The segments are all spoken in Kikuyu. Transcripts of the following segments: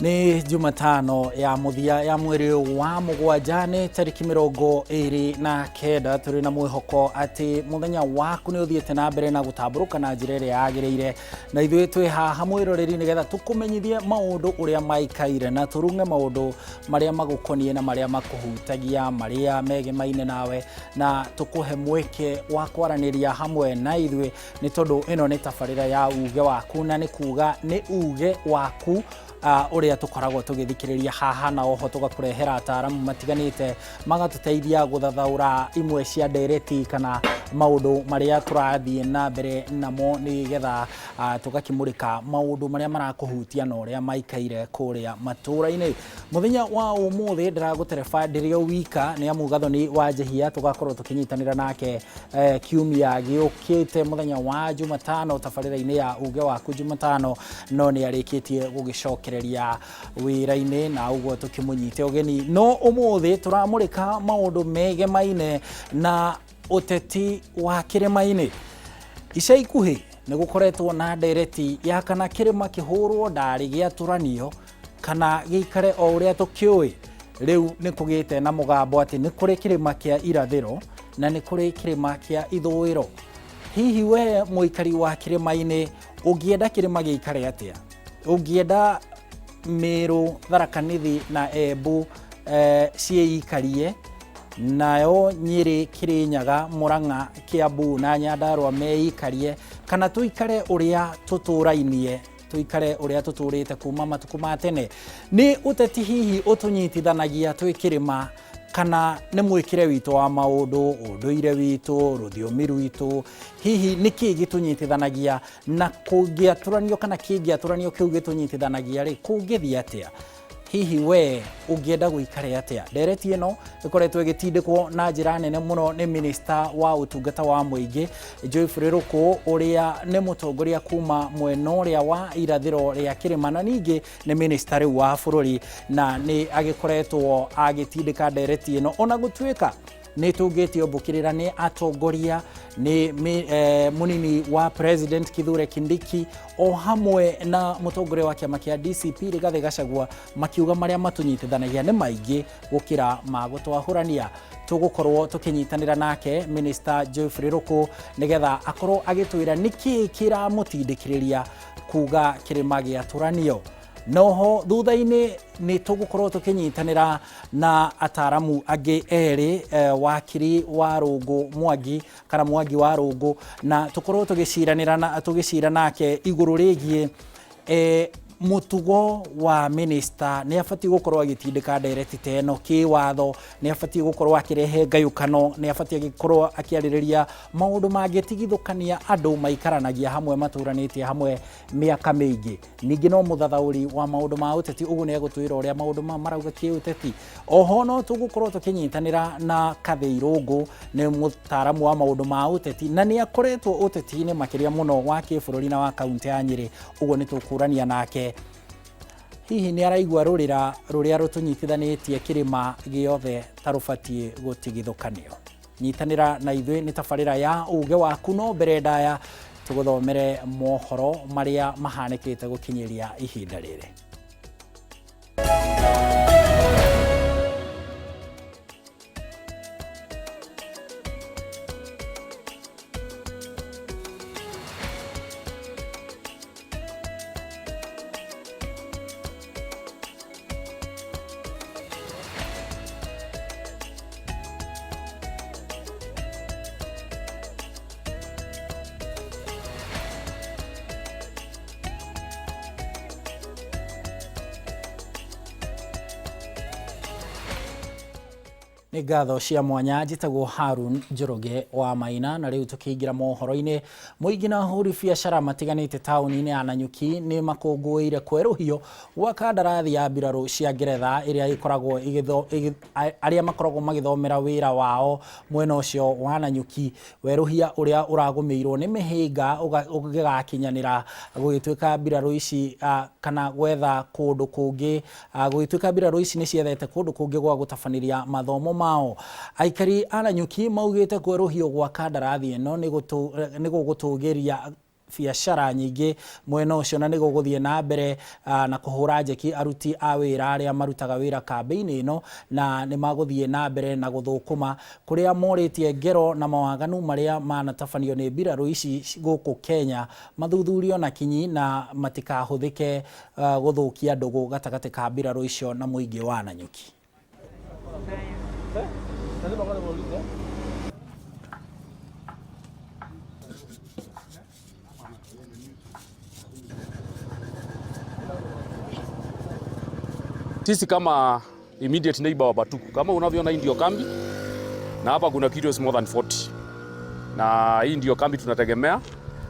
Nĩ Jumatano ya mũthia ya mweri wa mũgwanja, nĩ tarĩki 29. Tũrĩ na mwĩhoko atĩ mũthenya waku nĩ ũthiĩte na mbere na gũtambũrũka na njĩra ĩrĩa yagĩrĩire, na ithuĩ twĩ haha mwĩroreri nĩgetha tũkũmenyithie maũndũ ũrĩa maikaire na tũrunge maũndũ marĩa magũkoniĩ na marĩa makũhutagia, marĩa megemaine nawe, na tũkũhe mweke wa kwaranĩria hamwe na ithuĩ, nĩ tondũ ĩno nĩ tabarĩra ya Uge Waku, na nĩ kuga nĩ uge waku ũrĩa tũkoragwo tũgĩthikĩrĩria haha, na oho tũgakũrehera ataaramu matiganĩte magatũteithia gũthathaũra imwe cia ndereti kana maũndũ marĩa tũrathiĩ na mbere namo, nĩgetha tũgakĩmũrĩka maũndũ marĩa marakũhutia na ũrĩa maikaire kũrĩa matũũra-inĩ. Mũthenya wa ũmũthĩ ndĩragũtereba ndĩrĩ o wika, nĩ amu Gathoni wa Njehia tũgakorwo tũkĩnyitanĩra nake kiumia gĩũkĩte mũthenya wa Jumatano tabarĩra-inĩ ya Uge Waku Jumatano, no nĩ arĩkĩtie gũgĩcokereria wĩra-inĩ na ũguo tũkĩmũnyite ũgeni. No ũmũthĩ tũramũrĩka maũndũ megemaine na ũteti wa kĩrĩma-inĩ. Ica ikuhĩ nĩ gũkoretwo na ndereti ya kana kĩrĩma kĩhũrwo ndarĩ gĩatũranio kana gĩikare o ũrĩa tũkĩũĩ. Rĩu nĩ kũgĩte na mũgambo atĩ nĩ kũrĩ kĩrĩma kĩa irathĩro na nĩ kũrĩ kĩrĩma kĩa ithũĩro. Hihi we mũikari wa kĩrĩma-inĩ ũngĩenda kĩrĩma gĩikare atĩa? Ũngĩenda Mĩrũ, Tharaka Nithi na Embu ciĩikarie, nayo Nyĩrĩ, Kĩrĩnyaga, Mũrang'a, Kĩambu na Nyandarũa meikarie, kana tũikare ũrĩa tũtũrainie, tũikare ũrĩa tũtũrĩte kuma matukũ ma tene? Nĩ ũteti hihi ũtũnyitithanagia twĩ kĩrĩma, kana nĩ mwĩkĩre witũ wa maũndũ, ũndũire witũ, rũthiomi rwitũ? Hihi nĩ kĩĩ gĩtũnyitithanagia, na kũngĩatũranio kana kĩngĩatũranio kĩu gĩtũnyitithanagia rĩ, kũngĩthiĩ atĩa? Hihi we ũngĩenda gũikare atĩa? Ndereti ĩno ĩkoretwo ĩgĩtindĩkwo na njĩra nene mũno nĩ minista wa ũtungata wa mũingĩ Geoffrey Rũkũ, ũrĩa nĩ mũtongoria kuma mwena ũrĩa wa irathĩro rĩa kĩrĩma, na ningĩ nĩ minista rĩu wa bũrũri, na nĩ agĩkoretwo agĩtindĩka ndereti ĩno, ona gũtuĩka nĩ tũngĩtio mbũkĩrĩra nĩ atongoria, nĩ mũnini wa president Kithure Kindiki o hamwe na mũtongoria wa kĩama kĩa DCP Rigathĩ Gachagua, makiuga marĩa matũnyitithanagia nĩ maingĩ gũkĩra ma gũtwahũrania. Tũgũkorwo tũkĩnyitanĩra nake Minister Geoffrey Rũkũ nĩgetha akorwo agĩtwĩra nĩkĩĩ kĩramũtindĩkĩrĩria kuga kĩrĩma gĩatũranio. Noho thutha-inĩ nĩ tũgũkorwo tũkĩnyitanĩra na ataramu angĩ erĩ, wakiri wa Rũngũ Mwangi kana Mwangi wa Rũngũ, na tũkorwo tũgĩciranĩra na tũgĩcira nake igũrũ rĩgiĩ mũtugo wa minista. Nĩ abatiĩ gũkorwo agĩtindĩka ndereti ta ĩno kĩwatho? Nĩ abatiĩ gũkorwo akĩrehe ngayũkano? Nĩ abatiĩ gũkorwo akĩarĩrĩria maũndũ mangĩtigithũkania andũ maikaranagia hamwe, matũranĩtie hamwe mĩaka mĩingĩ? Ningĩ no mũthathaũri wa maũndũ ma ũteti, ũguo nĩ egũtwĩra ũrĩa maũndũ ma marauga kĩũteti. Oho no tũgũkorwo tũkĩnyitanĩra na Kathĩ Irũngũ, nĩ mũtaaramu wa maũndũ ma ũteti na nĩ akoretwo ũteti-inĩ makĩria mũno wa kĩbũrũri na wa kaũntĩ ya Nyĩrĩ, ũguo nĩ tũkũrania nake hihi nĩ araigua rũrĩra rũrĩa rũtũnyitithanĩtie kĩrĩma gĩothe ta rũbatiĩ gũtigithũkanio. Nyitanĩra na ithuĩ, nĩ tabarĩra ya Uge Waku, no mbere ndaya tũgũthomere mohoro marĩa mahanĩkĩte gũkinyĩria ihinda rĩrĩ. Nĩ ngatho cia mwanya. Njĩtagwo Harun Njoroge wa Maina, na rĩu tũkĩingĩra mohoro-inĩ. Mũingĩ na ahũri biacara matiganĩte taũni-inĩ ya Nanyuki nĩ makũngũĩire kwerũhio gwa kandarathi ya mbirarũ cia Ngeretha ĩrĩa ĩkoragwo arĩa makoragwo magĩthomera wĩra wao mwena ũcio wa Nanyuki. Werũhia ũrĩa ũragũmĩirwo nĩ mĩhĩnga ũgĩgakinyanĩra gũgĩtuĩka mbirarũ ici kana gwetha kũndũ kũngĩ, gũgĩtuĩka mbirarũ ici nĩ ciethete kũndũ kũngĩ gwa gũtabanĩria mathomo mao. Aikari a Nanyuki maugĩte kwerũhio gwa kandarathi ĩno nĩ gũgũtũgĩria Biacara nyingĩ mwena ũcio na nĩ gũgũthiĩ na mbere na kũhũra njeki aruti a wĩra arĩa marutaga wĩra kambĩ-inĩ ĩno na nĩ magũthiĩ na mbere na gũthũkũma kũrĩa morĩtie ngero na mawaganu marĩa manatabanio nĩ mbirarũ ici gũkũ Kenya mathuthurio na kinyi na matikahũthĩke gũthũkia ndũgũ gatagatĩ ka mbirarũ icio na mũingĩ wa Nanyuki. Sisi kama immediate neighbor wa Batuku, kama unavyoona hii ndio kambi na hapa kuna kiddos more than 40, na hii ndio kambi tunategemea,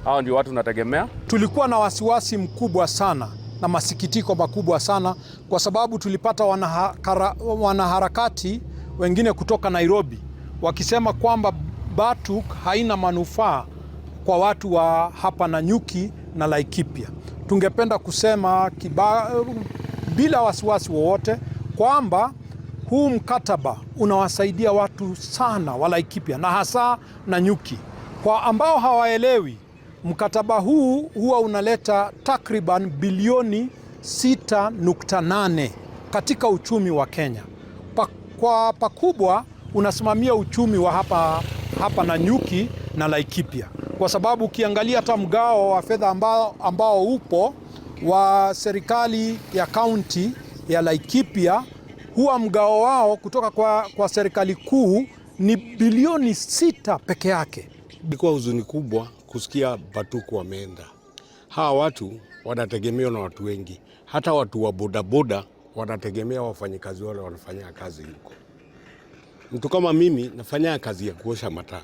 hawa ndio watu tunategemea. Tulikuwa na wasiwasi mkubwa sana na masikitiko makubwa sana kwa sababu tulipata wanaharakati wengine kutoka Nairobi wakisema kwamba Batuk haina manufaa kwa watu wa hapa Nanyuki na Laikipia. Tungependa kusema bila wasiwasi wowote kwamba huu mkataba unawasaidia watu sana wa Laikipia na hasa Nanyuki. Kwa ambao hawaelewi, mkataba huu huwa unaleta takriban bilioni 6.8 katika uchumi wa Kenya. Kwa pakubwa unasimamia uchumi wa hapa Nanyuki na Laikipia, kwa sababu ukiangalia hata mgao wa fedha ambao upo wa serikali ya kaunti ya Laikipia, huwa mgao wao kutoka kwa serikali kuu ni bilioni 6 peke yake. Ilikuwa huzuni kubwa kusikia Batuku wameenda. Hawa watu wanategemewa na watu wengi, hata watu wa bodaboda wanategemea wafanyikazi wale wanafanya kazi huko. Mtu kama mimi nafanya kazi ya kuosha mataa.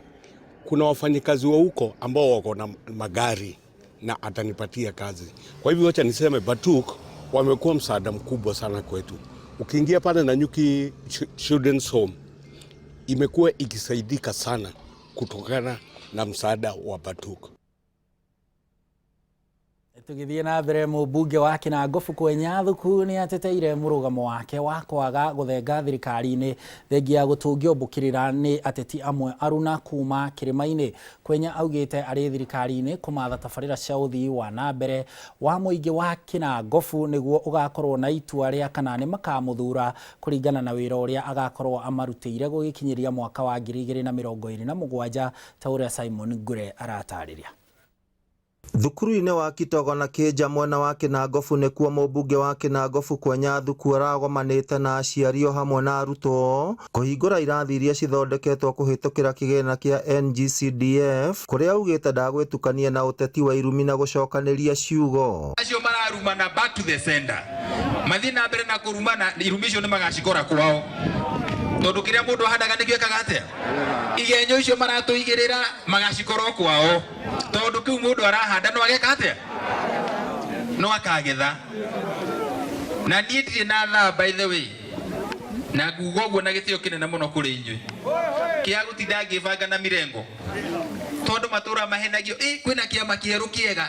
Kuna wafanyikazi wa huko ambao wako na magari na atanipatia kazi. Kwa hivyo wacha niseme Batuk wamekuwa msaada mkubwa sana kwetu. Ukiingia pale Nanyuki Children's Home imekuwa ikisaidika sana kutokana na msaada wa Batuk. Tũgĩthiĩ na mbere, mũmbunge wa Kĩnangobu Kwenya Thuku nĩ ateteire mũrũgamo wake wa kwaga gũthenga thirikari-inĩ thengia ya gũtũngio mbũkĩrĩra nĩ ateti amwe aruna kuma kĩrĩma-inĩ. Kwenya augĩte arĩ thirikari-inĩ kũmatha tabarĩra cia ũthii wa na mbere wa mũingĩ wa Kĩnangobu nĩguo ũgakorwo na itua rĩa kana nĩ makamũthura kũringana na wĩra ũrĩa agakorwo amarutĩire gũgĩkinyĩria mwaka wa 2027 ta ũrĩa Simon Ngure aratarĩria. Thukuru-inĩ wa Kitogo na Kĩnja mwena wa Kĩnangobu nĩkuo mũmbunge wa Kĩnangobu Kwenya Thuku aragomanĩte na aciari o hamwe na arutwo kũhingũra irathi iria cithondeketwo kũhĩtũkĩra kĩgĩna kĩa NGCDF kũrĩa augĩte ndagwĩtukania na ũteti wa irumi na gũcokanĩria ciugo. Acio mararumana back to the sender, mathiĩ na mbere na kũrumana, irumi icio nĩ magacikora kwao, tondũ kĩrĩa mũndũ ahandaga nĩkĩo ekaga atĩa. Igenyo icio maratũigĩrĩra magacikorwo kwao, tondũ kĩu mũndũ arahanda no ageka atĩa, no akagetha. Na niĩ ndirĩ na thaa, by the way, na nguga ũguo na gĩtĩo kĩnene mũno kũrĩ inyuĩ kĩa gũtinda ngĩbanga na mirengo, tondũ matũra mahenagio ĩ kwĩna kĩama kĩerũ kĩega.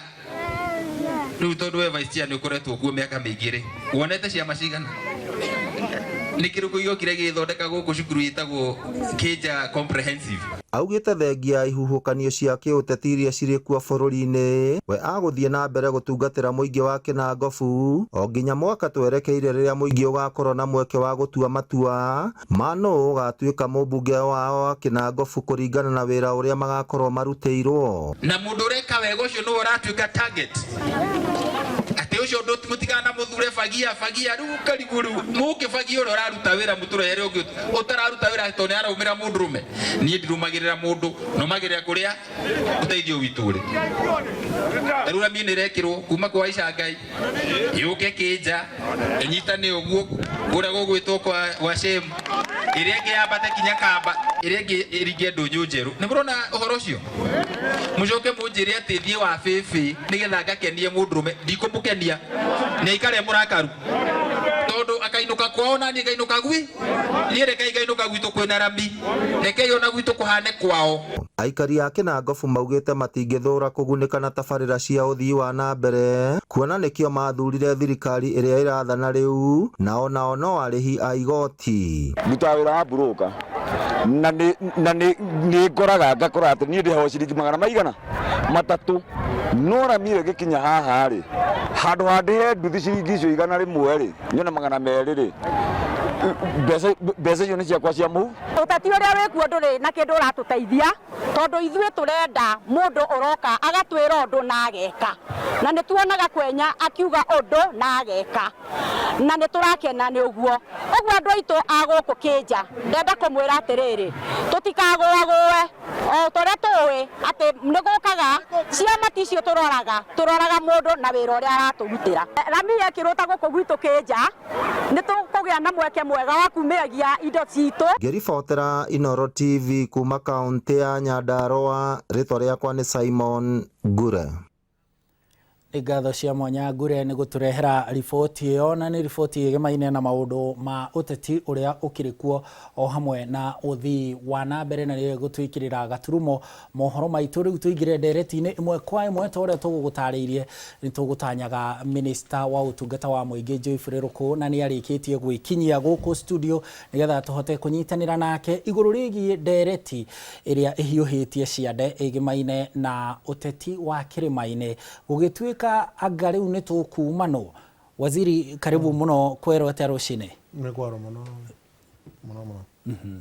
Rĩu tondũ we vice chair nĩ ũkoretwo kuo mĩaka mĩingĩ rĩ, wonete ciama cigana? Nĩ kĩrĩkũ gĩokire gĩgĩthondeka gũkũ cukuru ĩtagwo Kĩnja Comprehensive? Augĩte thengia ya ihuhũkanio cia kĩũteti iria cirĩ kuo bũrũri-inĩ, we agũthiĩ na mbere gũtungatĩra mũingĩ wa Kĩnangobu o nginya mwaka twerekeire rĩrĩa mũingĩ ũgakorwo na mweke wa gũtua matua ma nũũ ũgatuĩka mũmbunge wao wa Kĩnangobu kũringana na wĩra ũrĩa magakorwo marutĩirwo. Na mũndũ ũreka wega ũcio nĩwe ũratuĩka target, atĩ ũcio mũtigana mũthure bagia bagia. Rĩu karigũ rĩu mũkĩbagia ũrĩa ũraruta wĩra, mũtũrehere ũngĩ ũtararuta wĩra tondũ nĩ araumĩra mũndũrũme. Niĩ ndirũmagĩrĩra mũndũ, nũmagĩrĩra kũrĩa ũteithio witũ ũrĩ. Tarĩu rami nĩ ĩrekĩrwo kuma kwa Icangai yũke Kĩnja ĩnyitane ũguo kũrĩa gũgwĩtwo kwa Shem, ĩrĩa ĩngĩ yambate kinya Kamba, ĩrĩa ĩngĩ ĩringe ndũnyũ njerũ. Nĩ mũrona ũhoro ũcio? Mũcoke mũnjĩre atĩ thiĩ wa bĩbĩ nĩgetha ngakenie mũndũrũme. Ndikũmũkenia, nĩ aikare mũrakaru, tondũ akainũka kwao na niĩ ngainũka gwi niĩ. Rekei ngainũka gwitũ kwĩna rami, rekei ona gwitũ kũhane kwao. Aikari a Kĩnangobu maugĩte matingĩthũra kũgunĩka na tabarĩra cia ũthii wa na mbere kuona nĩkĩo mathurire thirikari ĩrĩa ĩrathana rĩu, nao nao no arĩhi a igoti. Ndutaga wĩra wa broker. Na nĩ na nĩ nĩ ngoraga ngakora atĩ niĩ ndĩhagwo ciringi magana maigana matatũ, no rami ĩyo ĩgĩkinya haha rĩ, handũ ha ndĩhe nduthi ciringi icio 100 rĩ, nyone 200 rĩ, mbeca icio nĩ ciakwa cia mũhu. Ũteti ũrĩa wĩkuo ndũrĩ na kĩndũ ũratũteithia, tondũ ithuĩ tũrenda mũndũ ũroka agatwĩra ũndũ na ageka, na nĩ tuonaga Kwenya akiuga ũndũ na ageka, na nĩ tũrakena nĩ ũguo. Ũguo andũ aitũ a gũkũ Kĩnja, ndenda kũmwĩra atĩrĩrĩ, tũtikagũagũe o ta ũrĩa tũĩ atĩ nĩ gũkaga ciama ticio tũroraga, tũroraga mũndũ na wĩra ũrĩa aratũrutĩra. Rami yekĩrwo ta gũkũ gwitũ Kĩnja, nĩ tũkũgĩa na mweke mwega wa kumĩragia indo citũ. Ngĩribotera Inooro TV kuma kaunti ya Nyandarua, rĩtwa rĩakwa nĩ Simon Ngure. Nĩ ngatho cia mwanya Ngure nĩ gũtũrehera riboti ĩyo, na nĩ riboti ĩgemaine na maũndũ ma ũteti ũrĩa ũkĩrĩ kuo o hamwe na ũthii wa na mbere, na nĩyo ĩgũtwĩkĩrĩra gaturumo mohoro maitũ. Rĩu tũingĩre ndereti-inĩ ĩmwe kwa ĩmwe. Ta ũrĩa tũgũgũtarĩirie, nĩ tũgũtanyaga minista wa ũtungata wa mũingĩ Geoffrey Ruku, na nĩ arĩkĩtie gwĩkinyia gũkũ studio nĩgetha tũhote kũnyitanĩra nake igũrũ rĩgiĩ ndereti ĩrĩa ĩhiũhĩtie ciande ĩgĩmaine na ũteti wa kĩrĩma-inĩ, gũgĩtuĩka anga rĩu nĩ tũkumanwo. Waziri, karibu mũno. Kwerwo atĩa rũcinĩ? Nĩ kwaro mũno mũno mũno.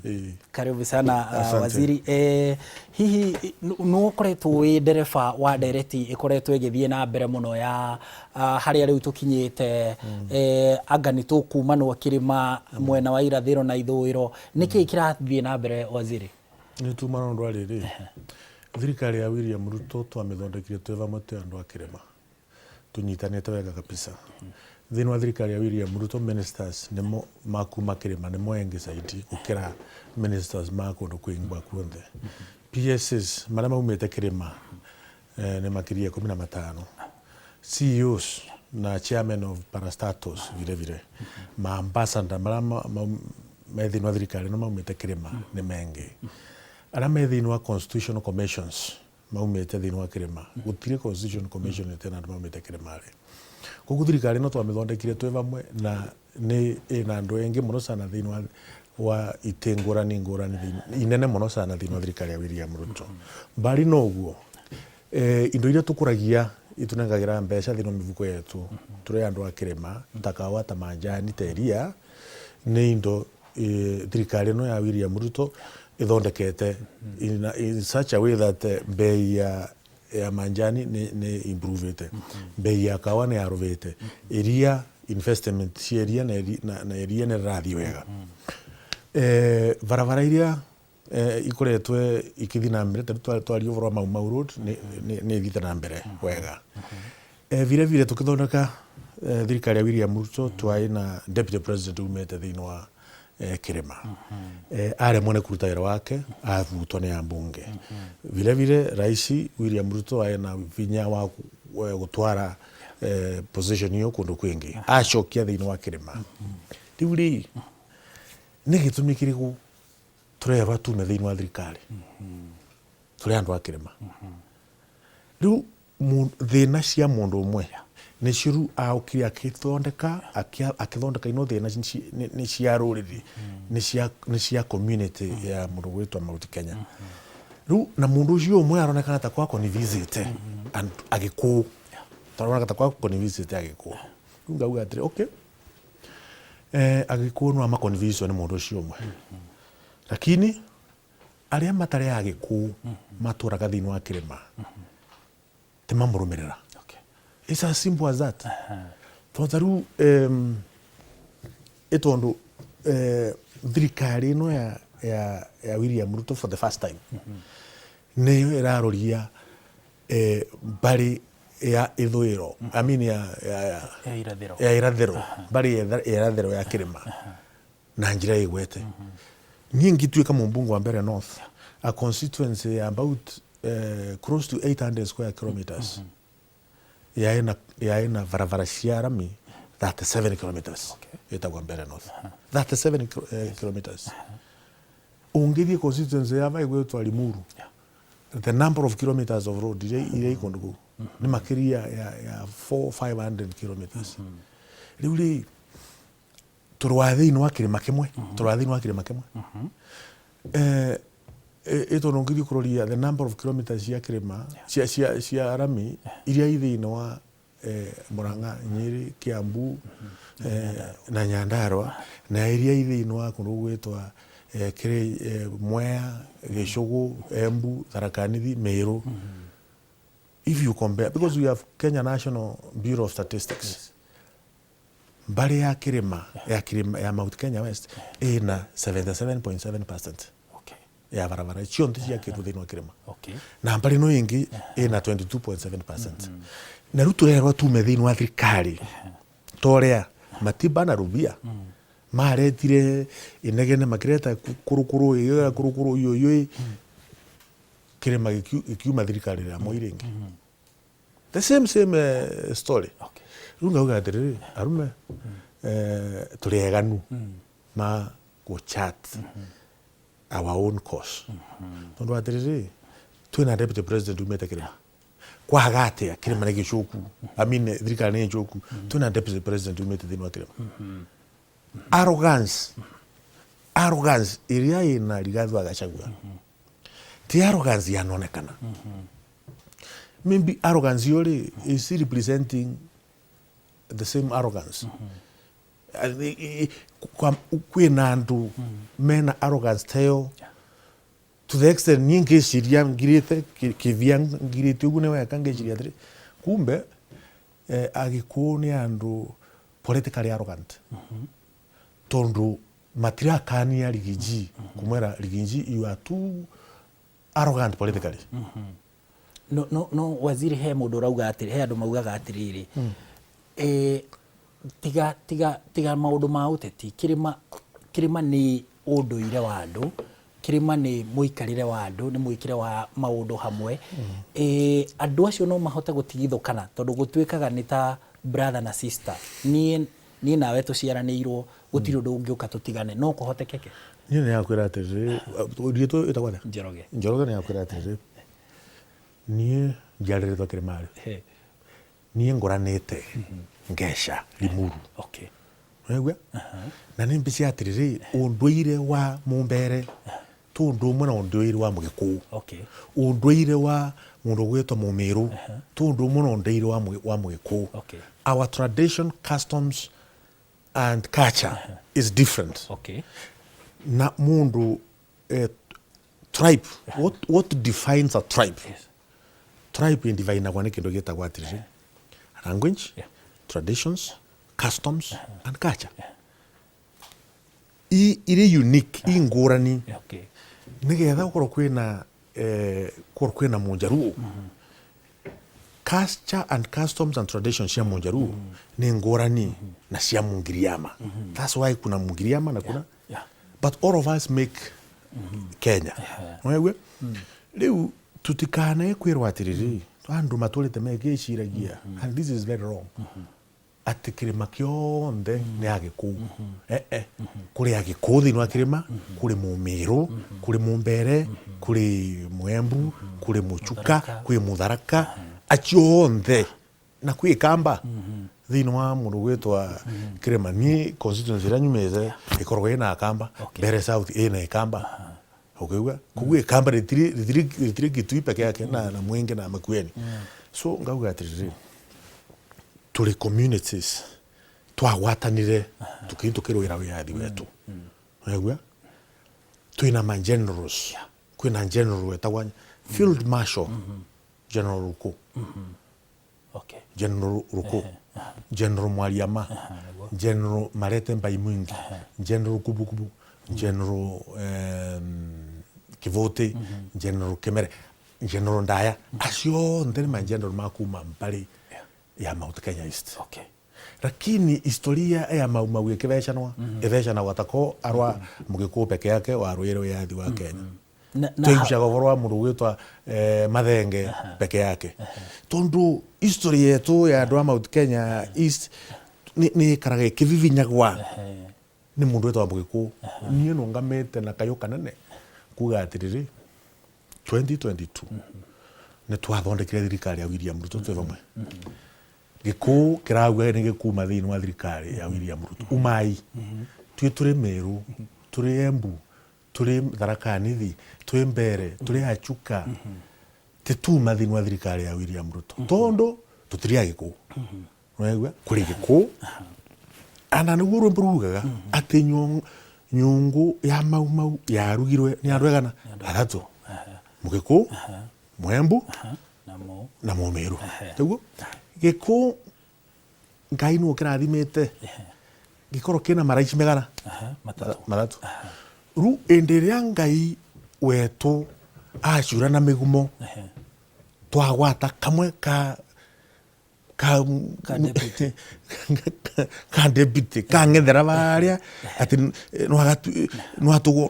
Ĩĩ. Karibu sana. Asante. Waziri, hihi nĩ ũkoretwo wĩ ndereba wa ndereti ĩkoretwo ĩgĩthiĩ na mbere mũno ya harĩa rĩu tũkinyĩte, anga nĩ tũkumanwo kĩrĩma mwena wa irathĩro na ithũĩro? Nĩkĩĩ kĩrathiĩ na mbere, waziri? Nĩ tuma na ũndũ wa rĩrĩ, thirikari ya William Ruto twamĩthondekire twĩ vamwe twĩ andũ a kĩrĩma, tũnyitanĩte wega kabisa. Thĩinĩ wa thirikari ya William Ruto, ministers nĩmo makuma kĩrĩma nĩmo engĩ zaidi gũkĩra ministers ma kũndũ kwĩngĩ gwa kuothe. PSs marĩa maumĩte kĩrĩma nĩ makĩria 15, CEOs na chairman of parastatals vile vile, ma ambassador marĩa me thĩinĩ wa thirikari no maumĩte kĩrĩma nĩ mengĩ, arĩa me thĩinĩ wa constitutional commissions maumĩte thĩinĩ wa kĩrĩma. Gũtirĩ constitution commission ĩtena andũ maumĩte kĩrĩma rĩ. Koguo thirikari no twamĩthondekire twĩ vamwe, na nĩ ĩna andũ aingĩ mũno sana thĩinĩ wa itĩ ngũrani ngũrani inene mũno sana thĩinĩ wa thirikari ya William Ruto. Mbari no ũguo, indo iria tũkũragia itunengagĩra mbeca thĩinĩ wa mĩbuko yetu tũrĩ andũ a kĩrĩma, ta kawa, ta manjani, ta iria, nĩ indo thirikari ĩno ya William Ruto ĩthondekete in such a way that bei ya manjani nĩ improvete, bei ya kawa nĩ yarũvĩte, iria, investment cia iria na iria nĩ rĩrathiĩ wega. Barabara iria ikoretwo ikĩthiĩ na mbere, ta rĩu twaria ũhoro wa Mau Mau Road, nĩ ĩthiĩte na mbere wega. Vile vile tũkĩthondeka thirikari ya William Ruto, twarĩ na deputy president umĩte thĩinĩ wa kĩrĩma. Aremwo nĩ kũruta wĩra wake, avutwo nĩ ambunge. Vile vile rais William Ruto arĩ na vinya wa gũtwara position ĩyo kũndũ kwĩngĩ, acokia thĩinĩ wa kĩrĩma. Rĩu rĩ, nĩ gĩtũmi kĩrĩkũ tũrerwo tume thĩinĩ wa thirikari tũrĩ andũ a kĩrĩma? Rĩu thĩna cia mũndũ ũmwe nĩcio rĩu aokire akĩthondeka akĩthondeka ino thĩna nĩ cia rũrĩrĩ, nĩ cia community ya mũndũ gwĩtwo Mount Kenya. Rĩu na mũndũ ũcio ũmwe aronekana ta kwa convincĩte agĩkũyũ, taroneka ta kwa convincĩte agĩkũyũ. Rĩu ngauga atĩrĩ, okay, agĩkũyũ no amaconvince nĩ mũndũ ũcio ũmwe, lakini arĩa matarĩ agĩkũyũ matũraga thĩinĩ wa kĩrĩma timamũrũmĩrĩra. It's as simple as that. Tondũ ta rĩu ĩ tondũ thirikari ĩno ya William Ruto for the first time nĩyo ĩraroria mbarĩ ya ithũĩro, I mean ya ya irathĩro. Ya irathĩro, mbarĩ ya irathĩro ya kĩrĩma na njĩra ĩgwete. Niĩ ngĩtuĩka mũmbunge wa Mbeere North, a constituency ya about close to 800 square kilometers, yaĩ na barabara cia rami 37 kilometers. Ĩtagwo Mbeere North, 37 kilometers. Ũngĩthiĩ constituency ya vaigwĩtwo Limuru, the number of kilometers of road iria i kũndũ kũu nĩ makĩria ya 4 500 kilometers. Rĩu rĩ, tũrĩ wa thĩinĩ wa kĩrĩma kĩmwe, tũrĩ wa thĩinĩ wa kĩrĩma kĩmwe. Eh, ä tondå ngä thiä kå roria the number of kilometers cia kä cia, cia, cia rami iria i thä inä wa Murang'a, Nyeri, Kiambu na Nyandarua na iria i thä inä wa kå ndå gwätwa Mwea, Gĩcũgũ, Embu, Tharaka Nithi, Meru. If you compare, because we have Kenya National Bureau of Statistics, mbari ya kirima ya kirima ya Mount Kenya West ina 77.7% ya barabara cionthe ciakĩtwo thĩinĩ wa kĩrĩma na mbari ĩno ĩngĩ ĩna 22.7%. Na rĩu tũrerwo tume thĩinĩ wa thirikari toria Matiba na Rubia maretire inegene makireta kurukuru iyo kurukuru iyo iyo kirima gikiuma thirikari ya Moi ringi, the same same story. Riu ngauga atiriri, arume, turi eganu ma go chart our own course, tondu atiriri, twina deputy president umete kirima kwaga atia kirima nĩ gĩcoku, I mean, thirikari nĩ njoku, twina deputy president umĩte thĩinĩ wa kirima. Arrogance, arrogance ĩrĩa ĩna Rigathi wa Gachagua ti arrogance yanonekana. Maybe arrogance iyo rĩ, is he representing the same arrogance? Kwĩna andũ mena arrogance teyo to the extent niĩ ngĩciria ngirĩte kĩvia ngirĩte ũguo nĩ weka ngĩciria atĩrĩ, kumbe Agĩkũyũ nĩ andũ politically arrogant, tondu matirakania Rigiji kumwera, "Rigiji, you are too arrogant politically." No, no, no, waziri, he mũndũ ũrauga atĩrĩ, he andũ maugaga atĩrĩrĩ, tiga tiga tiga maũndũ ma ũteti, kĩrĩma kĩrĩma nĩ ũndũire wa andũ, kĩrĩma nĩ mũikarĩre wa andũ, nĩ mwĩkĩre wa maũndũ hamwe. Andũ acio no mahote gũtigithũkana, tondũ gũtuĩkaga nĩ ta brother na sister, niĩ niĩ nawe tũciaranĩirwo, gũtirĩ ũndũ ũngĩũka tũtigane, no kũhotekeke? Niĩ nĩ yakwĩra atĩrĩrĩ, riĩtwo ĩtagwo atĩa? Njoroge. Njoroge, nĩ yakwĩra atĩrĩrĩ, niĩ njiarĩrĩtwo kĩrĩma-rĩ, niĩ ngũranĩte ngeca Limuru. Ũraigua? Na nĩ mbica atĩrĩrĩ, ũndũire wa Mũmbere tu ũndũ ũmwe na ũndũire wa Mũgĩkũyũ. Ũndũire wa mũndũ ũgwĩtwo Mũmĩrũ tu ũndũ ũmwe na ũndũire wa Mũgĩkũyũ. Our tradition, customs and culture is different. Na mundu tribe, what defines a tribe? Tribe indivinagwa nĩ kĩndũ gĩtagwo atĩrĩrĩ, language, traditions, customs and culture. Irĩ unique, i ngũrani. Nĩgetha gũkorwo kwĩna gũkorwo kwĩna Mũnjaruo, culture and customs and traditions cia Mũnjaruo nĩ ngũrani na cia Mũngiriama. That's why kuna Mũngiriama na kuna but all of us make Kenya. Waigua? Rĩu tutikanae kwĩrwo atĩrĩrĩ, andũ matũrĩte megĩciragia, and this is very wrong, atĩ kĩrĩma kĩonthe nĩ Agĩkũyũ. Eh, kũrĩ Agĩkũyũ thĩinĩ wa kĩrĩma, kũrĩ Mũmĩrũ, kũrĩ Mũmbere, kũrĩ Mwembu, kũrĩ Mũchuka, kwĩ Mũtharaka, acio onthe, na kwĩ Kamba thĩinĩ wa mũndũ gwĩtwa kĩrĩma. Niĩ constituency ĩrĩa nyumĩte ĩkoragwo ĩna Akamba. Mbere South ĩna Ikamba, ũkĩigua? Koguo Ikamba rĩtirĩ Kitui peke yake na Mwingi na Makueni. So ngauga atĩrĩrĩ, tũrĩ communities twagwatanire tukithi tukĩrũĩra wĩyathi wetu. Waigua? Twĩna ma generals, kwĩna general wetagwa Field Marshal General Ruku, General Ruku, General Mwariama, General Marete Mbai Mwingi, General Kubukubu, General Kivote, General Kemere, General Ndaya, acio onthe nĩ ma general makuma mbari ya Mount Kenya East. Lakini historia ya Mau Mau ĩkĩvecanwa ĩvecanagwo tako arwa Mũgĩkũyũ peke yake warũĩre wĩyathi wa Kenya. Na Twaigucaga ũhoro wa mũndũ ũgwĩtwa Mathenge peke yake, tondu history yetu ya andũ a Mount Kenya East nĩ ĩkaraga ĩkĩvivinyagwa nĩ mũndũ wĩtagwo Mũgĩkũyũ. Niĩ nũngamĩte na kayũ kanene kuga atĩrĩrĩ, 2022 nĩ twathondekire thirikari ya William Ruto twĩ vamwe. Gĩkũũ kĩrauga nĩ gĩkuma thĩinĩ wa thirikari ya William Ruto, umai. Tuĩ tũrĩ Meru, tũrĩ Embu, Turi Tharaka Nithi, twi Mbere, turi Achuka, tituma thiini wa thirikari ya William Ruto tondu tutiri agikuyu. Nwaigua kuri gikuyu ana niguo rwimbo rugaga ati nyungu ya Mau Mau yarugirwe ni andu egana athatu, Mugikuyu, Mwembu na Mumiru. Tiguo Gikuyu Ngai nĩwe ũkĩrathimĩte gĩkorwo kĩna maraici megana mathatu. Rĩu ĩndĩ ĩrĩa Ngai wetũ acura na mĩgumo twagwata kamwe ka ka ka deputy kang'ethera baria ati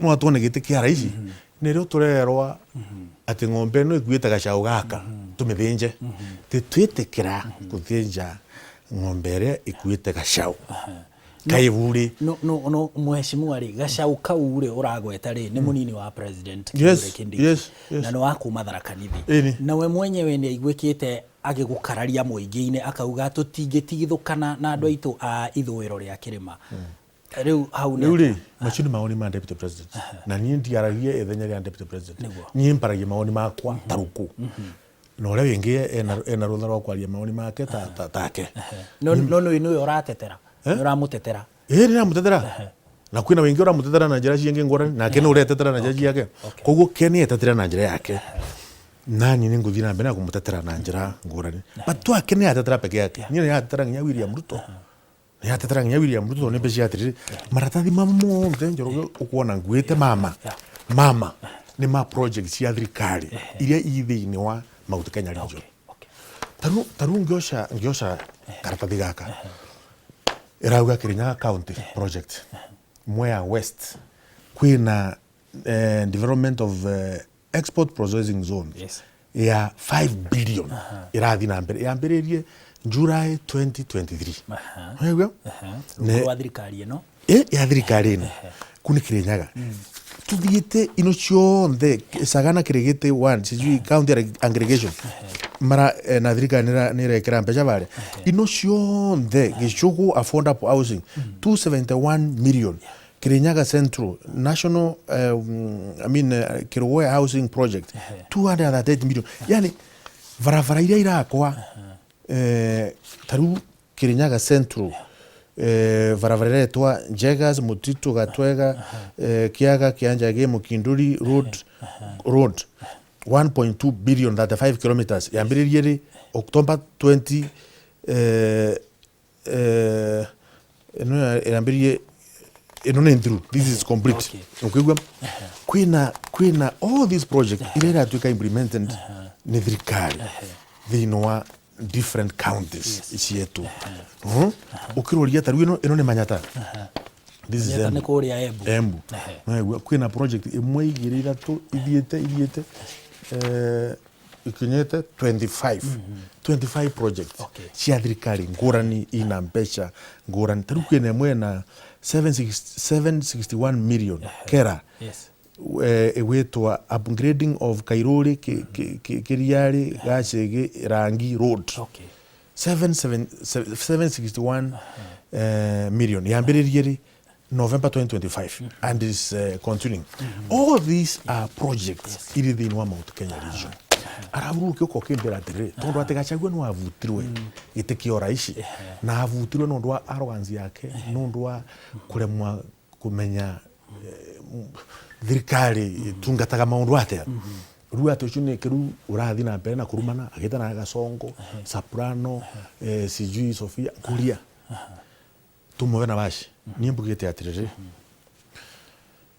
nwatwone gĩtĩ kĩa raici, nĩrĩo tũrerwa atĩ ng'ombe ĩno ĩkuĩte gacaũ gaka tũmĩthĩnje. Tĩtwĩtĩkĩra gũthĩnja ng'ombe ĩrĩa ĩkuĩte gacaũ kaivuri. No no no mheshimiwa ri, gacau kau ri uragweta ri ni munini wa president Kithure Kindiki. Yes. Na nĩ wa kuma Tharaka Nithi. Na we mwenyewe nĩ aiguĩkĩte agĩgũkararia mũingĩ-inĩ akauga tũtingĩtigithũkana na andũ aitũ a ithũĩro rĩa kĩrĩma. Rĩu hau nĩ Rĩu rĩ, macio nĩ mawoni ma deputy president, na niĩ ndiaragia ithenya rĩa deputy president. Niĩ mparagia mawoni makwa ta rũkũ, na ũrĩa wĩngĩ ena rũtha rwa kwaria mawoni make take. No no nĩ nĩwe ũratetera, nĩ ũramũtetera? Ĩĩ, nĩ ndĩramũtetera, na kwĩna wĩngĩ ũramũtetera na njĩra ciĩngĩ ngũrani, nake nĩ ũretetera na njĩra ciake. Koguo ke nĩ etetera na njĩra yake, nani nĩ ngũthiĩ na mbere na kũmũtetera na njĩra ngũrani, but twake nĩ atetera peke yake. Niĩ nĩ atetera nginya William Ruto, nĩ atetera nginya William Ruto nĩ mbeca atĩrĩrĩ, maratathi ma mothe Njoroge ũkuona nguĩte mama mama nĩ ma project cia thirikari iria i thĩinĩ wa Mount Kenya region. Taru ngĩoca karatathi gaka ĩrauga Kirinyaga County project, Mwea West kwĩna development of export processing zone ya 5 billion ĩrathiĩ na mbere, yambĩrĩrie July 2023. Waigua? Rungu rwa thirikari ĩno. Ĩ ya thirikari ĩno kuu nĩ Kirinyaga. Tuthiĩte ino ciothe Sagana, Kirigiti one, sijui county aggregation mara na thirikari nĩ ĩrekĩra mbeca barĩa ino ciothe. Gichugu affordable housing 271 million, Kirinyaga Central National I mean Kirugoya housing project 238 million. Yani barabara iria irakwa taru Kirinyaga Central, barabara iretwa Njegas Mutitu Gatwega Kiaga Kianjage Mukinduri road 1.2 billion, 35 kilometers, yambĩrĩrie rĩ October 20 ĩno yambĩrĩrie, ĩno nĩ through, this is complete. Ũkĩigua kwĩna all these project iria iratuĩka implemented nĩ thirikari thĩinĩ wa different counties cietu. Ũkĩroria ta rĩu ĩno nĩ Manyata. This is Manyata nĩ Embu. kũrĩa Embu. Embu. Naigua kwĩna project ĩmwe, igĩrĩ, ithatũ, ithiĩte ikinyĩte 25, 25 projects cia thirikari ngũrani ina mbeca ngũrani. Ta rĩu kwĩna ĩmwe na 761 million kera ĩgwĩtwa upgrading of Kairuri Kiriari Gacĩgĩ Rangi Road. 761 million, yambĩrĩrie rĩ November 2025 and is continuing. All these are projects iri thĩinĩ wa Mount Kenya region. Arabu ũkĩũka ũkĩmbĩra atĩrĩrĩ, tondũ atĩ Gachagua nĩ wabutirwe gĩtĩ kĩa ũraici, na abutirwe nĩ ũndũ wa arrogance yake, nĩ ũndũ wa kũremwa kũmenya thirikari ĩtungataga maũndũ atĩa. Rĩu atĩ ũcio nĩ rĩu ũrathiĩ na mbere na kũrumana agĩtana Gasongo Soprano, sijui Sofia Kuria tumuoe na waci. Niĩ mbugĩte atĩrĩrĩ,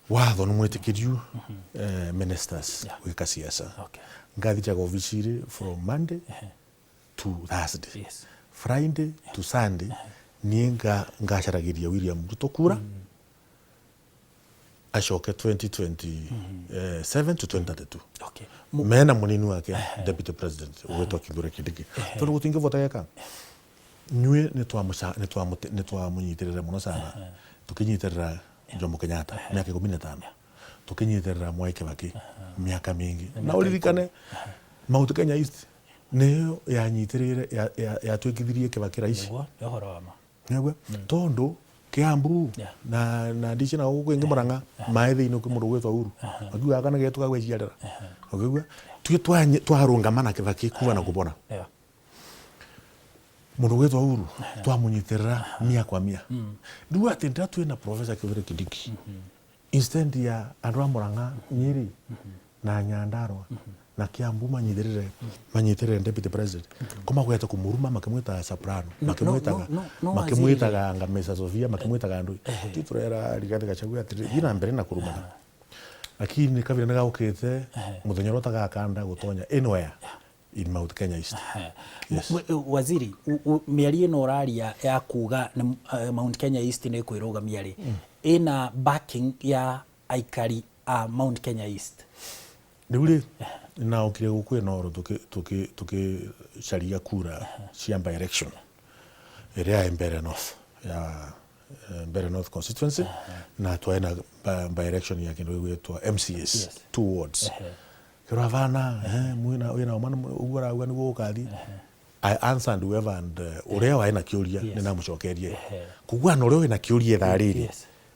watho nĩ mwĩtĩkĩriu ministers gwĩka siasa. Ngathiaga obici-rĩ from Monday to Thursday, Friday to Sunday niĩ ngacaragĩria William Ruto kura acoke 2027 to 2032 mena munini wake deputy president ũgwĩtwo Kithure Kindiki, tondũ gũtingĩbota geka nyuĩ nĩ twamũnyitĩrĩra mũno sana. Tũkĩnyitĩrĩra Jomo Kenyatta mĩaka 15, tũkĩnyitĩrĩra Mwai Kibaki mĩaka mĩingĩ, na ũririkane Mount Kenya East nĩyo yanyitĩrĩire yatuĩkithirie Kibaki raici. Nĩguo, nĩ ũhoro wa ma. Nĩguo, tondũ Kiambu Yeah. na ndici na guku ingi Murang'a maĩ thĩinĩ kwĩ mũndũ ũgwĩtwo Uhuru akiuga kana getu gagwĩciarĩra ũkĩigua tuĩ twarũngama na Kibaki kuga na kũbona Mũndũ ũgwĩtwo Uhuru twamunyitĩrĩra mia kwa mia. Rĩu atĩ ndĩra twĩ na Professor Kithure Kindiki instead ya andũ a Murang'a, Nyeri na Nyandarua na Kiambu manyitĩrĩre deputy president ko magwete kũmũruma makĩmwĩtaga soprano, No, makĩmwĩtaga no, no, no, makĩmwĩtaga anga Mesa Sofia, makĩmwĩtaga ndũi. Ti tũrera Rigathi Gachagua atĩrĩ, thiĩ na mbere na kũrumana, lakini kabira nĩ gaũkĩte mũthenya ũrĩa ũtagakanda gũtonya anywhere in Mount Kenya East. Yes. Waziri, mĩario ĩno ũraria ya kuga nĩ, Mount Kenya East nĩ kwĩrũgamia rĩ, ĩna backing ya aikari a Mount Kenya East? Rĩu rĩ, naokire gũkũ Inooro tũkĩcaria kura cia by election ĩrĩa ya Mbeere North, ya Mbeere North constituency, na twarĩ na by election ya kĩndũ gĩgwĩtwo MCAs, two wards. Kĩrwo bana mwina wĩna ũma ũguo arauga nĩguo gũkathi. I answered whoever and ũrĩa warĩ na kĩũria nĩ namũcokerie. Koguo ana ũrĩa wĩna kĩũria thaa rĩrĩ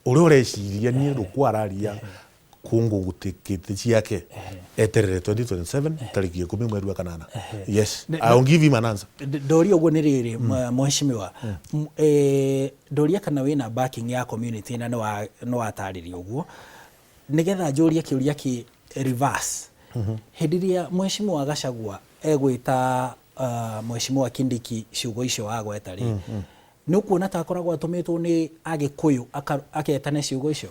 ũrĩa ũreciria niĩ rũkũ araria kũngũgũtĩkĩte ciake eterere 2027 tarĩki 10 mweri wa kanana. Yes, I will give him an answer. Ndoria ũguo nĩ rĩrĩ, mheshimiwa, ndoria kana wĩna backing ya community, na nĩ watarĩria ũguo, nĩgetha njũrie kĩũria kĩ reverse. Hĩndĩ ĩrĩa mheshimiwa Gachagua egwĩta mheshimiwa Kindiki ciugo icio wagweta rĩ, nĩ ũkuona ta akoragwo atũmĩtwo nĩ Agĩkũyũ aketane ciugo icio?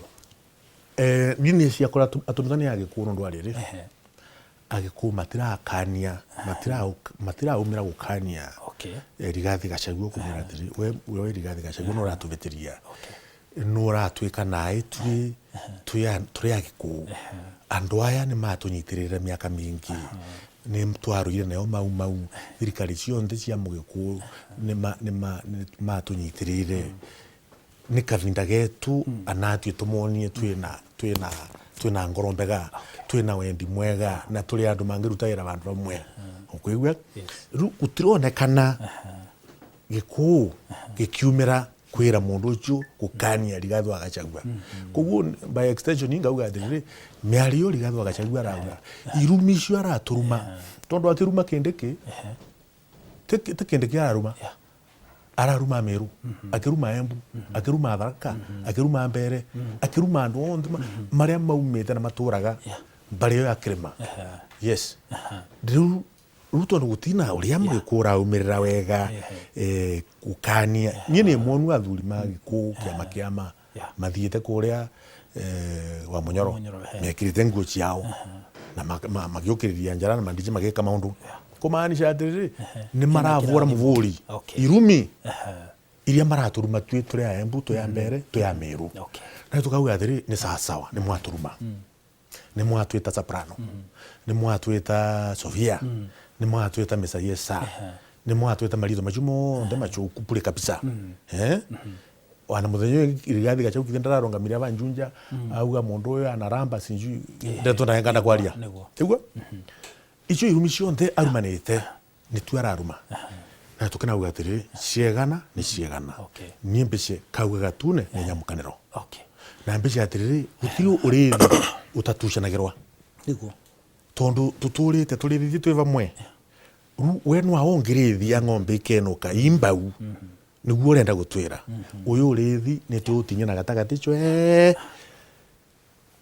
Niĩ nĩ ciakora atũmĩtwo nĩ Agĩkũyũ nĩ ũndũ wa rĩrĩ, Agĩkũyũ matirakania, matiraumĩra gũkania Rigathi Gachagua kũmwĩra atĩrĩ, we Rigathi Gachagua nĩ ũratũhĩtĩria, nĩ ũratwĩka naĩ twĩ Agĩkũyũ. Andũ aya nĩ matũnyitĩrĩire mĩaka mĩingĩ, nĩ twarũire nayo Mau Mau, thirikari ciothe cia mũgĩkũyũ nĩ matũnyitĩrĩire. Nĩ kavinda getu anatue tũmonie twĩna ngoro mbega, twĩna wendi mwega, na tũrĩ andũ mangĩruta wĩra vandũ vamwe. Ũkũigua rĩu gũtironekana gĩkũũ gĩkiumĩra kwĩra mũndũ ũcio gũkania Rigathi wa Gachagua. Koguo by extension ingauga atĩrĩrĩ, mĩario Rigathi wa Gachagua arauga, irumi icio aratũruma, tondũ akĩruma Kindiki ti Kindiki araruma, araruma Meru, akĩruma Embu, akĩruma Tharaka, akĩruma Mbeere, akĩruma andũ othe marĩa maumĩte na matũraga mbarĩ ĩyo ya kĩrĩma. Yes, rĩu tondũ gũtina ũrĩa mũgĩkũyũ ũraumĩrĩra wega gũkania, niĩ nĩ muonu athuri ma Gĩkũyũ kĩama kĩama mathiĩte kũrĩa wa Munyoro Munyoro, mekĩrĩte nguo ciao na magĩũkĩrĩria njara na mandici magĩka maũndũ kũmaanisha atĩrĩrĩ, nĩ maravũra mũbũri irumi iria maratũruma twĩ tũrĩ a Embu, twĩ a Mbeere, twĩ a Meru. Na tukauga atĩrĩ, nĩ sawasawa, nĩ mwatũruma, nĩ mwatwĩta soprano, nĩ mwatwĩta Sofia, nĩ mwatwĩta Mr. Yes Sir, nĩ mwatwĩta marito macio mothe macuku bure kabisa. Wana muthenya ũyũ Rigathi Gachagua kithe ndararũngamire abanjunja auga mundu uyu anaramba sinju ndeto ndanganda kwaria. Tiguo icio irumi cionthe arumanite nĩ tu araruma na tukinauga atĩrĩrĩ, ciegana nĩ ciegana. Niĩ mbice kauga gatune nĩ nyamukanĩro na mbice atĩrĩrĩ, gũtirĩ ũrĩthi ũtatucanagĩrwa tondu tutũrĩte tũrĩthithie twĩ vamwe. Rĩu we no wongerethia ng'ombe ikenũka imbau nĩguo ũrenda gũtwĩra ũyũ ũrĩthi nĩ tũũtinia na gatagatĩ cwee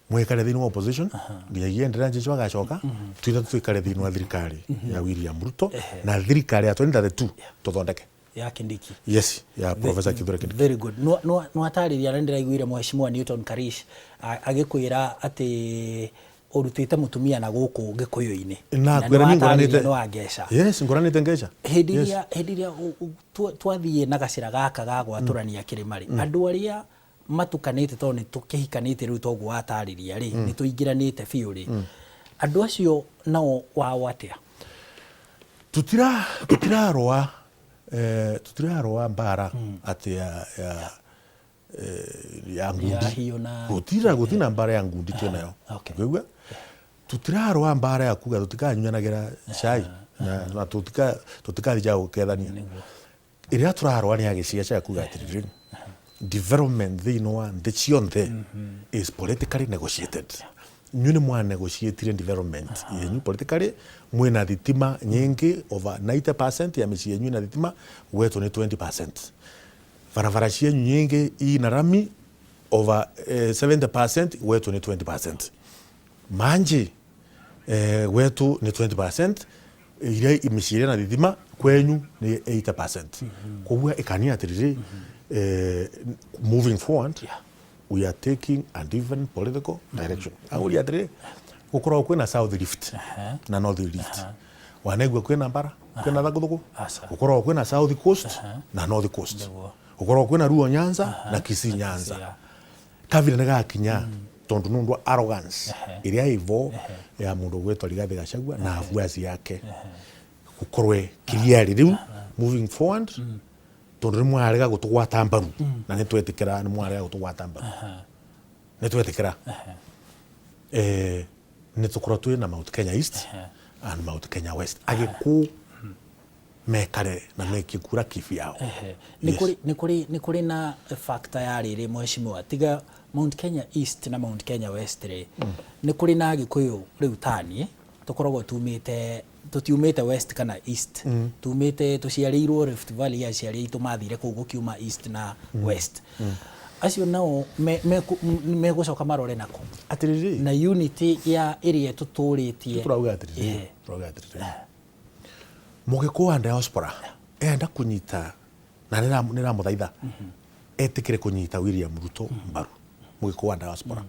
mwikare thĩinĩ wa opposition nginyagia endelea njecho agacoka twitha twikare thĩinĩ wa thirikari ya William Ruto na thirikari ya 2032 tũthondeke. Ya Kindiki. Yes, ya Professor Kithure Kindiki. Very good. No atarĩria na ndĩraiguire mheshimiwa Newton Karish agĩkwĩra atĩ ũrutĩte mũtumia na gũkũ Gĩkũyũ-inĩ. Na kwĩra niĩ ngũranĩte nĩ wa Ngeca. Yes, ngũranĩte Ngeca. Hĩndĩ ĩrĩa twathiĩ na gacĩra gaka ga gwatũrania kĩrĩma rĩ, andũ arĩa matukanĩte tondũ nĩ tũkĩhikanĩte rĩu toguo watarĩria rĩ, nĩ tũingĩranĩte biũ rĩ, andũ acio nao wao atĩa? Tutiraroa mbara atĩ ya ngundi. Ya hiyo na Gutina mbara ya ngundi twĩ nayo. Ũkĩigua? Tutiraroa mbara ya kuga tutikanyuanagĩra cai na tutikathija gũkethania. Ĩrĩa tũraroa nĩ ya gĩciaca ya kuga atĩrĩrĩ, Development thĩinĩ wa nthĩ cionthe is politically negotiated. Inyuĩ nĩ mwa negotiatire development yenyu politically. Mwĩna thitima nyingĩ, over 90% ya mĩciĩ yenyu ĩna thitima, gwetũ nĩ 20%. Barabara cienyu nyingĩ ina rami, over 70%, gwetũ nĩ 20%. Manji gwetu nĩ 20% iria mĩciĩ ĩrĩa na thitima, kwenyu nĩ 80%. Koguo ĩkania atĩrĩrĩ, moving forward we are taking a different political direction. Aguria atĩrĩrĩ, gũkoragwo kwĩna South Rift na North Rift, wanaigua kwĩna mbara, kwĩna thagũthũgũ? Aca. Gũkoragwo kwĩna South Coast na North Coast. Gũkoragwo kwĩna Luo Nyanza na Kisii Nyanza. Kabira nĩ gakinya tondu nĩ ũndũ wa arrogance ĩrĩa ĩvo ya mũndũ ũgwĩtwo Rigathĩ Gachagua na abuaci yake. Gũkorwe clearly rĩu moving forward, tondu nĩ mwarega gũtũgwata mbaru na nĩ twetĩkĩra, nĩ mwarega gũtũgwata mbaru, nĩ twetĩkĩra, nĩ tũkorwo twĩ na Mount Kenya East and Mount Kenya West, agĩkũ mekare na mekie kura kivyao. Nĩ kũrĩ na factor ya rĩrĩ, mheshimiwa, tiga Mount Kenya East na Mount Kenya West rĩ, nĩ kũrĩ na Agĩkũyũ rĩu taniĩ tũkoragwo tumĩte, tũtiumĩte West kana East, tumĩte, tũciarĩirwo Rift Valley, aciari aitũ mathire kũu gũkiuma East na West. Acio nao megũcoka marore nako Atĩrĩrĩ, na unity ya ĩrĩa tũtũrĩtie? Tũrauga atĩrĩrĩ, tũrauga atĩrĩrĩ, mũgĩkũyũ wa diaspora enda kũnyita na nĩramũthaitha etĩkĩre kũnyita William Ruto mbaru. Mũgĩkũyũ wa diaspora,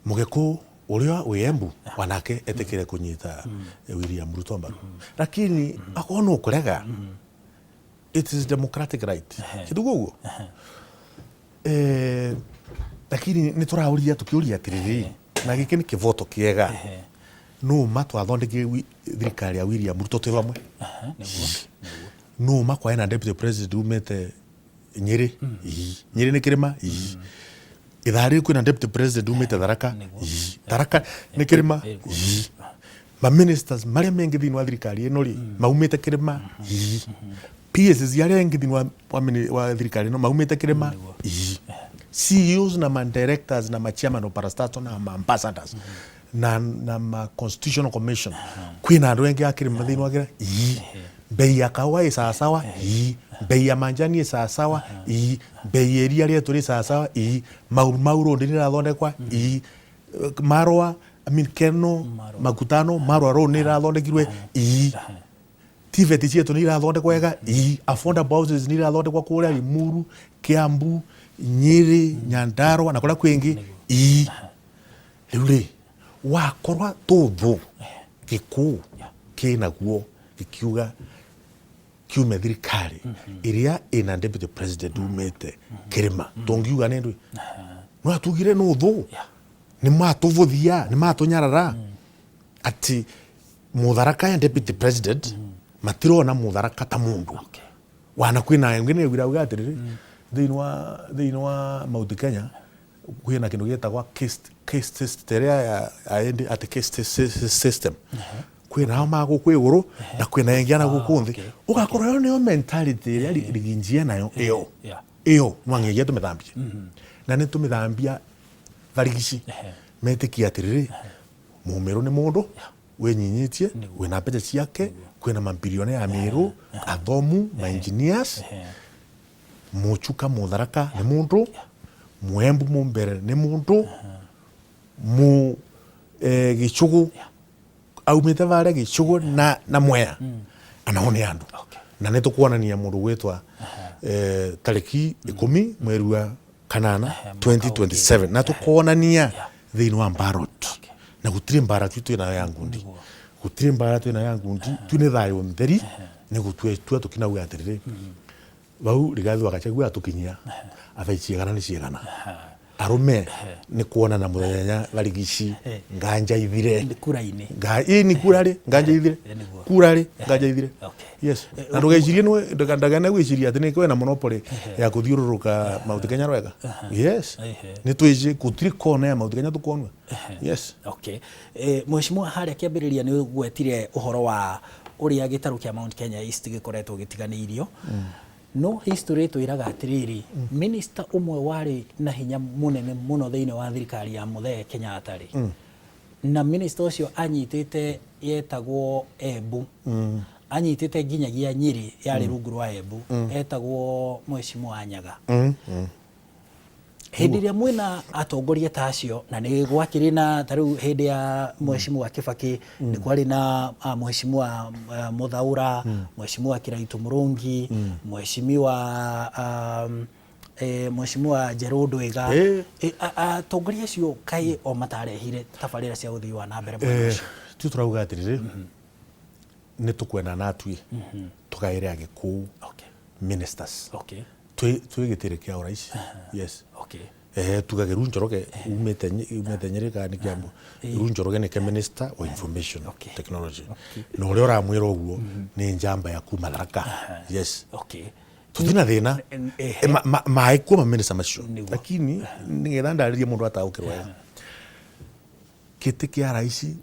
mũgĩkũyũ ũrĩa wĩ Embu wanake etĩkĩre kũnyita William Ruto mbaru, lakini akorwo nĩ ũkũrega, it is democratic right kĩndũ ũguo. Lakini nĩ tũraũria tũkĩũria atĩrĩrĩ, na gĩkĩ nĩ kĩvoto kĩega, no ma twathondekire thirikari ya William Ruto twĩ vamwe? No ma kwaĩ na deputy president umĩte Nyĩrĩ? Ii. Nyĩrĩ nĩ kĩrĩma? Ii. Ithaa rĩrĩ kwĩna deputy president umĩte Tharaka? Ii. Tharaka nĩ kĩrĩma? Ii. Ma ministers marĩa mengĩ thĩinĩ wa thirikari ĩno rĩ, maumĩte kĩrĩma? Ii. PSs arĩa engĩ thĩinĩ wa thirikari ĩno maumĩte kĩrĩma? Ii. CEOs na ma directors na ma chairman of parastatal na ma ambassadors na ma constitutional commission, kwĩna andũ engĩ a kĩrĩma thĩinĩ wa kĩrĩa? Ii. Bei ya kaũa ĩ sawasawa? Ii. Bei ya manjani ĩ sawasawa? Ii. Bei ya iria rĩetũ rĩ sawasawa? Ii. Mau Mau Road nĩ ĩrathondekwa? Ii. Marwa, I mean, Keno Makutano Marwa Road nĩ ĩrathondekirwe? Ii. TVET cietũ nĩ irathondekwo wega? Ii. Affordable houses nĩ irathondekwa kũrĩa Limuru, Kiambu, Nyĩrĩ, Nyandarua na kũrĩa kwĩngĩ? Ii. Rĩu rĩ, wakorwa tũthũ gĩkũũ kĩnaguo gĩkiuga kiume thirikari ĩrĩa ĩna deputy president umĩte kĩrĩma, tũngiuga nĩ ndũĩ no atugire nũ thũ, nĩ matũvũthia, nĩ matũnyarara atĩ Mũtharaka ya deputy president matirona Mũtharaka ta mũndũ wana kwĩna ĩngĩ. Nĩ auga atĩrĩrĩ, thĩinĩ wa Mount Kenya kwĩna kĩndũ gĩtagwa caste system ĩrĩa ya ĩndĩ atĩ caste system, kwĩna ao ma gũkũ igũrũ na kwĩna ĩngĩ ana gũkũ thĩ. Ũgakorwo ĩyo nĩyo mentality ĩrĩa riginjia nayo ĩyo. Ĩyo nwang'egia tũmĩthambie na nĩ tũmĩthambia barigici metĩkie atĩrĩrĩ, mũmĩrũ nĩ mũndũ wĩnyinyĩtie, wĩna mbeca ciake, kwĩna mabilione ya mĩrũ, athomu, ma engineers. Mũchuka Mũtharaka nĩ mũndũ, Mũembu Mũmbere nĩ mũndũ, mu Gĩchũgũ aumĩte varĩa Gĩchũgũ na Mwea anao nĩ andũ. Na nĩ tũkuonania mũndũ gwĩtwa tarĩki 10 mweri wa kanana 2027, na tũkonania thĩinĩ wa ballot. Na gũtirĩ mbara tu twĩnayo ya ngundi, gũtirĩ mbara twĩnayo ya ngundi tu, nĩ thayũ ntheri nĩ gũtua tũkinauga atĩrĩrĩ, vau Rigathi wa Gachagua atũkinyia abai ciegana nĩ ciegana, arũme nĩ kuonana mũthenya barigici nganja ithire. Nĩ kura-inĩ. Ĩ ni kura rĩ, nganja ithire. Kura rĩ, nganja ithire. Yes, na ndũgecirie ndagane gwĩciria atĩ nĩ kwĩna monopoly ya kũthiũrũrũka Mount Kenya rwega. Yes, nĩ twĩci gũtirĩ kona ya Mount Kenya tũkonua. Yes. Okay. Mheshimiwa, harĩa kĩambĩrĩria nĩ ũgwetire ũhoro wa ũrĩa gĩtarũ kĩa Mount Kenya East gĩkoretwo gĩtiganĩirio. No history ĩtwĩraga atĩrĩrĩ, minister ũmwe warĩ na hinya mũnene mũno thĩinĩ wa thirikari ya Mũthee Kenyatta rĩ, na minister ũcio anyitĩte yetagwo Embu, anyitĩte nginyagia Nyĩrĩ yarĩ rungu rwa Embu, etagwo Mheshimiwa Nyaga. Hĩndĩ ĩrĩa mwĩna atongoria ta acio, na nĩ gwakĩrĩ na ta rĩu hĩndĩ ya Mheshimiwa Kibaki nĩ kwarĩ na Mheshimiwa Muthaura, Mheshimiwa Kiraitu Murungi, Mheshimiwa Mheshimiwa Njerũ Ndwiga. Atongoria acio kaĩ o matarehire tabarĩra cia ũthii wa na mbere mwena ũcio? Tu tũrauga atĩrĩrĩ, nĩ tũkwenda na atui tũgaĩre Agĩkũyũ ministers. Twĩ gĩtĩrĩ kĩa ũrais, yes. Tugage rĩu Njoroge umĩte Nyĩrĩ kana nĩ Kiambu, rĩu Njoroge nĩke minister wa information technology, na ũrĩa ũramwĩra ũguo nĩ njamba ya kuma Tharaka, yes. Tũtina thĩna maĩ kuo maminista macio, lakini nĩgetha ndarĩrie mũndũ ataũkĩrwo wega, gĩtĩ kĩa raisi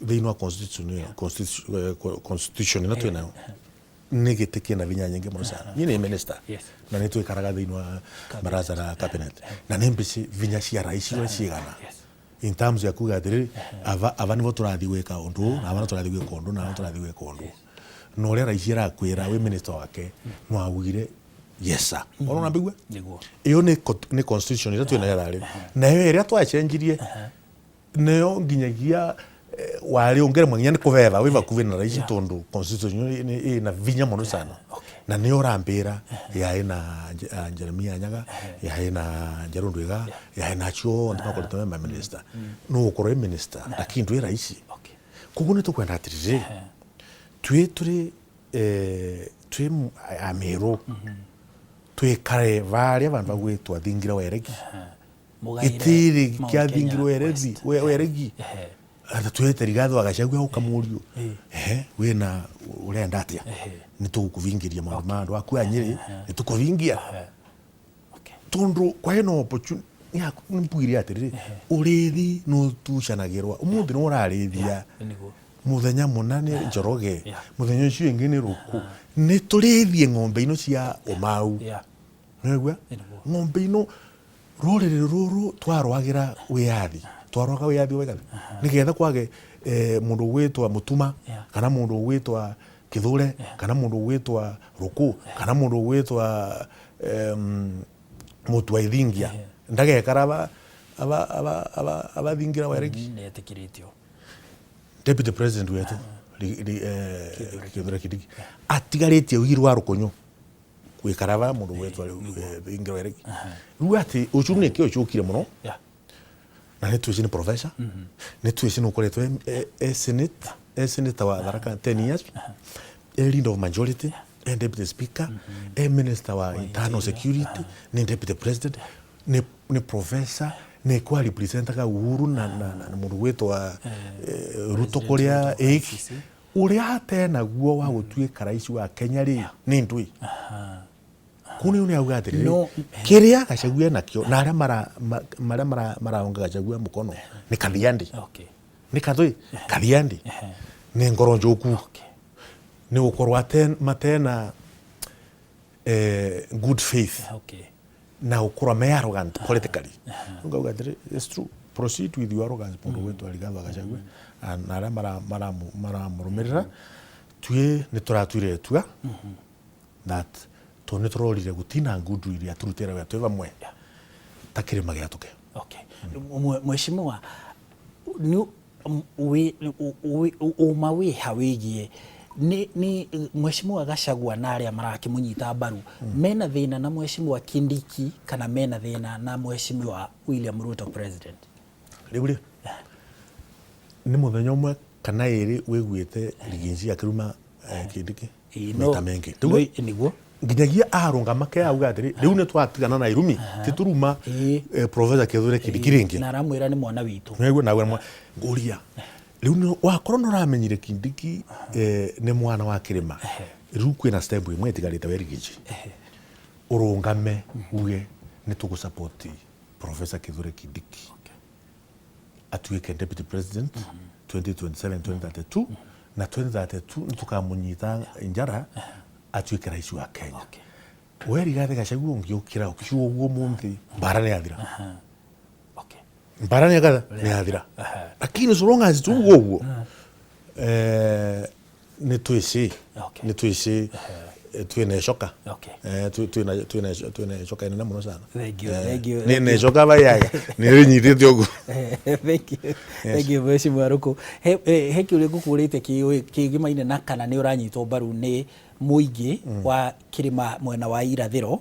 thĩinĩ wa constitution ĩno twĩnayo nĩ gĩtĩ kĩna vinya nyingĩ mũno sana. Niĩ nĩ minister na nĩ twĩkaraga thĩinĩ wa baraza la cabinet, na nĩ mbici vinya cia raisi ũrĩa cigana in terms ya kuga atĩrĩrĩ, aba nĩbo tũrathiĩ gwĩka ũndũ, na aba nĩ tũrathiĩ gwĩka ũndũ, na aba tũrathiĩ gwĩka ũndũ. Na ũrĩa raisi arakwĩra wĩ minister wake no augire yes sir. Ũrona mbigua ĩyo nĩ constitution ĩrĩa twĩnayo tharĩ nayo ĩrĩa twacenjirie nayo nginyagia warĩ ũngĩremwo nginya nĩ kũbetha wĩ bakuhĩ na raici, tondũ constitution ĩna vinya mũno sana, na nĩyo ũrambĩra yaĩ na Jeremiah Nyaga, yaĩ na Njerũ Ndwiga, yaĩ na acio othe makoretwo me maminista. No ũkorwo wĩ minister lakini ndwĩ raici. Koguo nĩ tũkwenda atĩrĩrĩ, twĩ tũrĩ twĩ Amĩrũ twĩkare varĩa vandu vagwĩtwa Thingira Weregi, gĩtĩrĩ kĩa Thingira Weregi, Weregi ata twete Rigathi wa Gachagua ũkamũrio, ehe, wĩna ũrenda atĩa, nĩ tũgũkũvingiria maũndũ ma andũ aku a Nyĩrĩ, nĩ tũkũvingia tondu kwaĩ na opportunity nĩmpugire atĩrĩrĩ, ũrĩthi nĩ ũtucanagĩrwa, ũmũthĩ nĩ ũrarĩthia mũthenya mũna nĩ Njoroge, mũthenya ũcio ũngĩ nĩ Rũkũ, nĩ tũrĩthie ng'ombe ino cia ũmau. Nĩwaigua ng'ombe ino rũrĩrĩ rũrũ twarwagĩra wĩyathi, twarwaga wĩyathi wega nĩgetha kwage mũndũ ũgwĩtwa Mũtuma kana mũndũ ũgwĩtwa Kĩthũre kana mũndũ ũgwĩtwa Rũkũ kana mũndũ ũgwĩtwa Mũtu wa Ithingia ndagekara aba Thingira Weregi. Nĩetĩkĩrĩtio. Deputy president wetu Kithure Kindiki atigarĩtie ũiru wa rũkũnyũ gwĩkara ba mũndũ gwĩtwa Thingira Weregi. Rĩu atĩ ũcio nĩkĩo ũcũkire mũno, na nĩ twĩci nĩ professor, nĩ twĩci nĩ ũkoretwo e senate, e senator wa Tharaka 10 years, e leader of majority, e deputy speaker, e minister wa internal security, nĩ deputy president, nĩ professor, nĩ kwa representaga Uhuru na mũndũ gwĩtwa Ruto kũrĩa ĩki ũrĩa atenaguo wa gũtuĩka rais wa Kenya rĩ, nĩ ndũĩ kũu nĩ auga atĩrĩrĩ, kĩrĩa Gachagua enakĩo na arĩa marĩa maraonga Gachagua mũkono nĩ kathiandi, nĩ kathũĩ kathiandi, nĩ ngoro njũku, nĩ gũkorwo matena good faith na gũkorwo me arrogant politically. Ngauga atĩrĩ, it's true, proceed with your arrogance, mũndũ gwĩtwo Rigathi wa Gachagua na arĩa maramũrũmĩrĩra. Tuĩ nĩ tũratuire itua that tondũ nĩ tũrorire gũtina ngudu iria tũrutĩra wĩra twĩ vamwe ta kĩrĩma gĩatũke. Okay. Mheshimiwa, nĩ ũma wĩha wĩgiĩ nĩ Mheshimiwa Gachagua na arĩa marakĩmũnyita mbaru mena thĩna na Mheshimiwa Kindiki kana mena thĩna na Mheshimiwa William Ruto president? Rĩu rĩ, nĩ mũthenya ũmwe kana ĩrĩ wĩguĩte Riginji akĩruma Kindiki maita mengĩ. Nĩguo. Nginyagia arũngama ke auga atĩrĩ, rĩu nĩ twatigana na irumi, ti tũruma Professor Kithure Kindiki rĩngĩ. Na aramwĩra nĩ mwana witũ. Nĩguo nawe ngũria rĩu wakorwo nĩ ũramenyire Kindiki nĩ mwana wa kĩrĩma, rĩu kwĩna step ĩmwe ĩtigarĩte, we Riginji ũrũngame uge nĩ tũgũ Professor Kithure Kindiki atuĩke deputy president 2027 2032, na 2032 nĩ tũkamũnyita njara atuĩke rais wa Kenya. We Rigathi Gachagua ũngĩũkĩra ũkiuga ũguo mũnthĩ, mbara nĩ yathira. Mbara nĩ yakatha nĩ yathira, lakini so long as tuguo ũguo, nĩ twĩci nĩ twĩci twĩna icoka. Twĩna icoka inene mũno sana. Thank you, thank you, nĩ thank na you. icoka vaiaga nĩ rĩnyitĩte ũguo. Thank you. Thank you, Mheshimiwa Ruku. He kĩũria ngũkũrĩte kĩgĩmaine na kana nĩ ũranyitwo mbaru nĩ mũingĩ wa kĩrĩma mwena wa irathĩro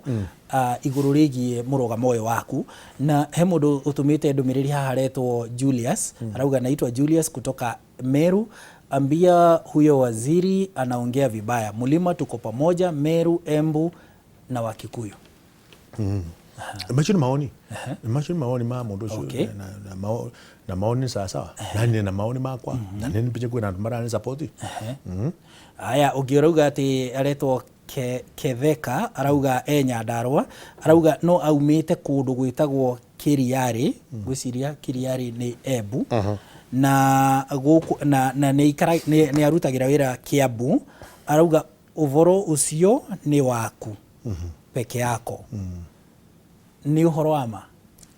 igũrũ rĩgiĩ mũrũgamo ũyũ waku, na he mũndũ ũtũmĩte ndũmĩrĩri haha aretwo Julius. Arauga, "Naitwa Julius kutoka Meru. Ambia huyo waziri anaongea vibaya. Mlima tuko pamoja, Meru, Embu na Wakikuyu." Macio nĩ maoni, macio nĩ maoni ma mũndũ ũcio. Na maoni nĩ sawasawa, na niĩ na maoni makwa, na nĩ nĩmbiche kwĩna andũ marani support. Aya, ũngĩ ũrauga atĩ aretwo Ketheka, arauga e Nyandarua, arauga no aumĩte kũndũ gwĩtagwo Kiriarĩ, ngwĩciria Kiriarĩ nĩ Embu, na gũkũ na nĩ arutagĩra wĩra Kiambu. Arauga ũhoro ũcio nĩ waku peke yako, nĩ ũhoro wa ma?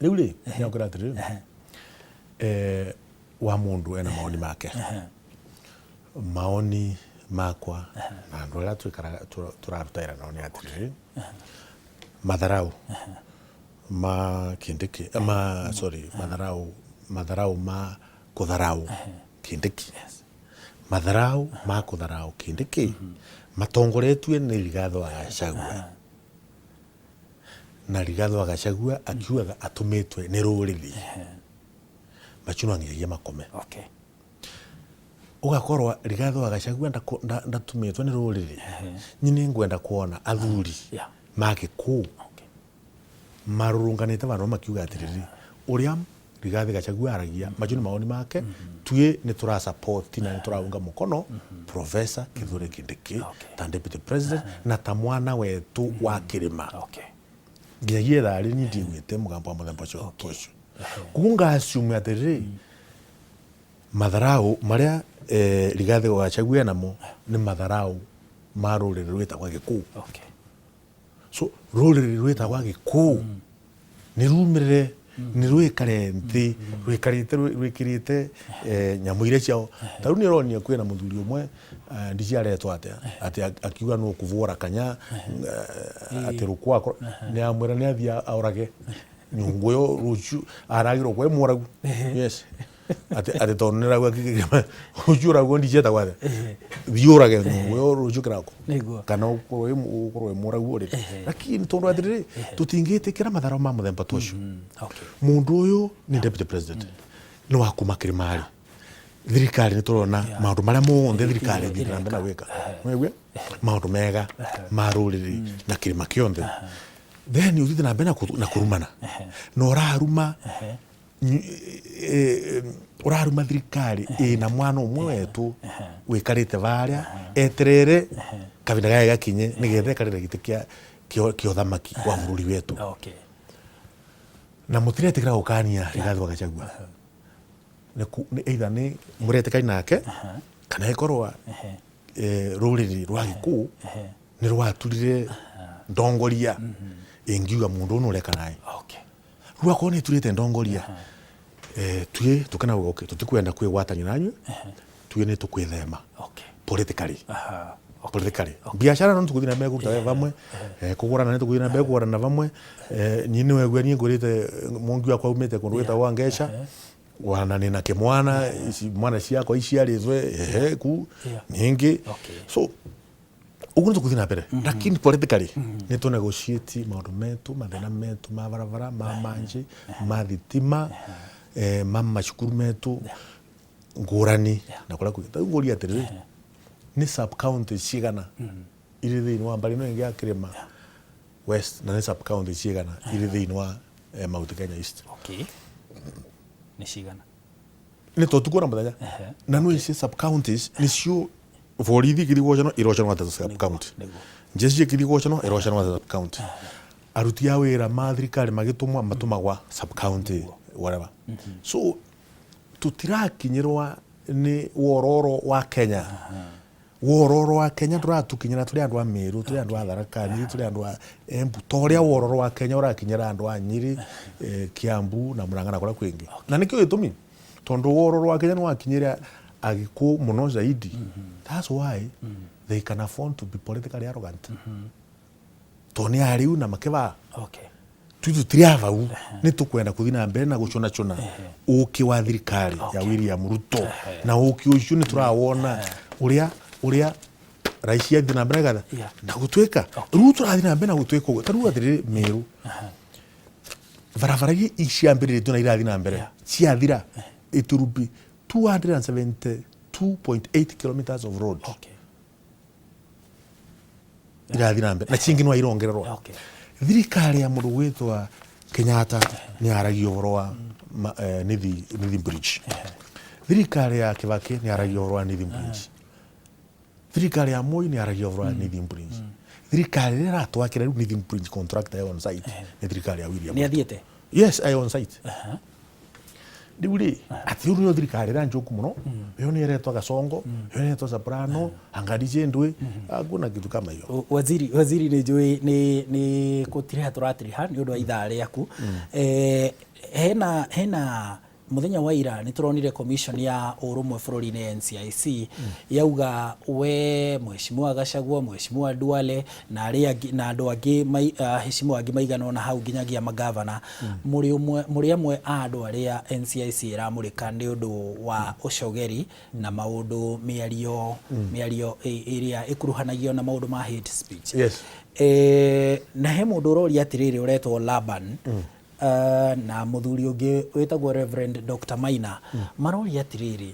Rĩu rĩ, nĩakwĩra atĩrĩrĩ, wa mũndũ ena maoni make, maoni makwa na andũ arĩa twĩkaraga tũraruta wĩra nao nĩ atĩrĩrĩ, matharau ma Kindiki, ma, sorry, matharau ma kũtharau Kindiki, matharau ma kũtharau Kindiki matongoretue nĩ Rigathĩ wa Gachagua, na Rigathĩ wa Gachagua akiugaga atũmĩtwe nĩ rũrĩrĩ, macio no nginyagia makome. Ũgakorwo Rigathĩ wa Gachagua ndatumĩtwo nĩ rũrĩrĩ. Nyi ngwenda kuona athuri ma Gĩkũũ marũrũnganĩte vandu makiuga atĩrĩrĩ, ũrĩa Rigathĩ Gachagua aragia, macio nĩ maoni make, tuĩ nĩ tũra support na nĩ tũraunga mũkono Professor Kithure Kindiki ta deputy president na ta mwana wetu wa kĩrĩma. Nginyagia ithaa rĩ niĩ ndiiguĩte mũgambo wa mũthemba ũcio ũcio, koguo ngaassume atĩrĩrĩ, matharau marĩa Rigathĩ wa Gachagua enamo nĩ matharau ma rũrĩrĩ rwĩtagwo Gĩkũũ. So rũrĩrĩ rwĩtagwo Gĩkũũ nĩ rumĩrĩre, nĩ rwĩkare nthĩ rwĩkarĩte rwĩkĩrĩte nyamũ iria ciao. Ta rĩu nĩ ũronio kwĩna mũthuri ũmwe, ndiciaretwo atĩa, atĩ akiuga nũ kũvũra kanya, atĩ rũkwa nĩ amwĩra nĩ athiĩ aũrage nyũngũ ĩyo rũciũ aragĩrwo kwa mũragu, yes, atĩ tondũ nĩ rauga rũciũ ũrauga ndicietagwo atĩa, thiĩ ũrage nyũngũ ĩyo rũciũ kĩrako kana ũkorwo wĩ mũragu ũrĩ, lakini tondũ atĩrĩrĩ, tũtingĩtĩkĩra matharau ma mũthemba ta ũcio. Mũndũ ũyũ nĩ deputy president, nĩ wa kuma kĩrĩma-rĩ, thirikari nĩ tũrona maũndũ marĩa mothe thirikari ĩthiĩte na mbere na gwĩka. Nĩwaigua maũndũ mega ma rũrĩrĩ na kĩrĩma kĩonthe, then ũthiĩte na mbere na kũrumana na ũraruma ũraruma thirikari ĩna mwana ũmwe wetũ wĩkarĩte varĩa eterere kahinda gake gakinye nĩgetha ekarĩre gĩtĩ kĩa ũthamaki wa bũrũri wetũ. Na mũtiretĩkĩra gũkania Rigathĩ wa Gachagua nĩ either nĩ mũretĩkania nake kana ĩkorwo rũrĩrĩ rwa Gĩkũũ nĩ rwaturire ndongoria ĩngiuga mũndũ ũyũ nĩ ũreka naĩ. Rĩu akorwo nĩ ĩturĩte ndongoria, tuĩ tũkenaga, okay, tũtikwenda kwĩgwatania nanyuĩ, tuĩ nĩ tũkwĩthema politically. Politically, biashara no tũgũthiĩ na mbere kũruta wĩra vamwe, kũgũrana nĩ tũgũthiĩ na mbere kũgũrana vamwe. Niĩ nĩ wegua niĩ ngũrĩte mũngi wakwa aumĩte kũndũ gwĩtagwo Ngeca, wana nĩna kĩmwana ici mwana ciakwa iciarĩtwe ehe ku ningĩ. So ũguo nĩ tũgũthiĩ na mbere, lakini politically nĩ tũ negotiate maũndũ metu, mathĩna metu ma barabara, ma manji, ma thitima, ma macukuru metu ngũrani na kũrĩa kũngĩ. Tarĩu ngũria atĩrĩrĩ, nĩ sub county cigana irĩ thĩinĩ wa mbarĩ ĩno ĩngĩ ya Kĩrĩma West, na nĩ sub county cigana irĩ thĩinĩ wa Mount Kenya East? Okay. Nĩ cigana? Nĩ to tukuona mũthenya na no ici sub counties nĩcio borithi ikĩrigocano irocanwo atĩ sub county, jeshi ikĩrigocano irocanwo atĩ sub county, aruti a wĩra ma thirikari magĩtũmwa matũmagwa sub county, whatever. So tũtirakinyĩrwa nĩ wororo wa Kenya. Wororo wa Kenya ndũratũkinyĩra tũrĩ andũ a Meru, tũrĩ andũ a Tharaka Nithi, tũrĩ andũ a Embu, ta ũrĩa wororo wa Kenya ũrakinyĩra andũ a Nyĩrĩ, Kiambu na Murang'a na kũrĩa kwĩngĩ. Na nĩkĩo gĩtũmi, tondũ wororo wa Kenya nĩwakinyĩra Agĩkũyũ mũno zaidi. That's why they can afford to be politically arrogant. Tondũ nĩ arĩu na makĩbaa. Tui tũtirĩ a bau, nĩ tũkwenda kũthiĩ na mbere na gũcũnacũna ũkĩ wa thirikari ya William Ruto. Na ũkĩ ũcio nĩ tũrawona ũrĩa ũrĩa raici athiĩ na mbere gatha na gũtuĩka. Rĩu tũrathiĩ na mbere na gũtuĩka ũguo. Ta rĩu atĩrĩrĩ Meru, barabara iria ciambĩrĩrĩtio na irathiĩ na mbere ciathira, it will be 272.8 kilometers of road. Irathiĩ na mbere na cingĩ no irongererwo. Thirikari ya mũndũ gwĩtwa Kenyatta nĩ yaragia ũhoro wa Nithi, Nithi Bridge. Thirikari ya Kibaki nĩ yaragia ũhoro wa Nithi Bridge. Thirikari ya Moi nĩ yaragia ũhoro wa Nithi Bridge. Thirikari ĩrĩa ĩratwakĩra rĩu Nithi Bridge contractor on site nĩ thirikari ya William Nĩ athiĩte? Yes, on site. Rĩu rĩ, atĩ rĩu nĩyo thirikari ĩrĩa njũku mũno, ĩyo nĩyo ĩretwo Gasongo, ĩyo ĩretwo Soprano, anga ndicendwe, hakuna kitu kama hiyo. Waziri, waziri nĩ njũĩ nĩ nĩ gũtiriha tũratiriha nĩ ũndũ wa ithaa rĩaku. Hena hena Mũthenya wa ira nĩ tũronire commission ya ũrũmwe bũrũri-inĩ NCIC yauga we Mheshimiwa Gachagua, Mheshimiwa Duale na arĩa angĩ na andũ angĩ aheshimiwa angĩ maigana ũna hau nginyagia magavana mũrĩ ũmwe mũrĩ amwe a andũ arĩa NCIC ĩramũrĩka nĩ ũndũ wa ũcogeri na maũndũ mĩario mĩario ĩrĩa ĩkuruhanagio na maũndũ ma hate speech. Na he mũndũ ũroria atĩrĩrĩ ũretwo Laban na mũthuri ũngĩ wĩtagwo Reverend Dr. Maina maroria atĩrĩrĩ,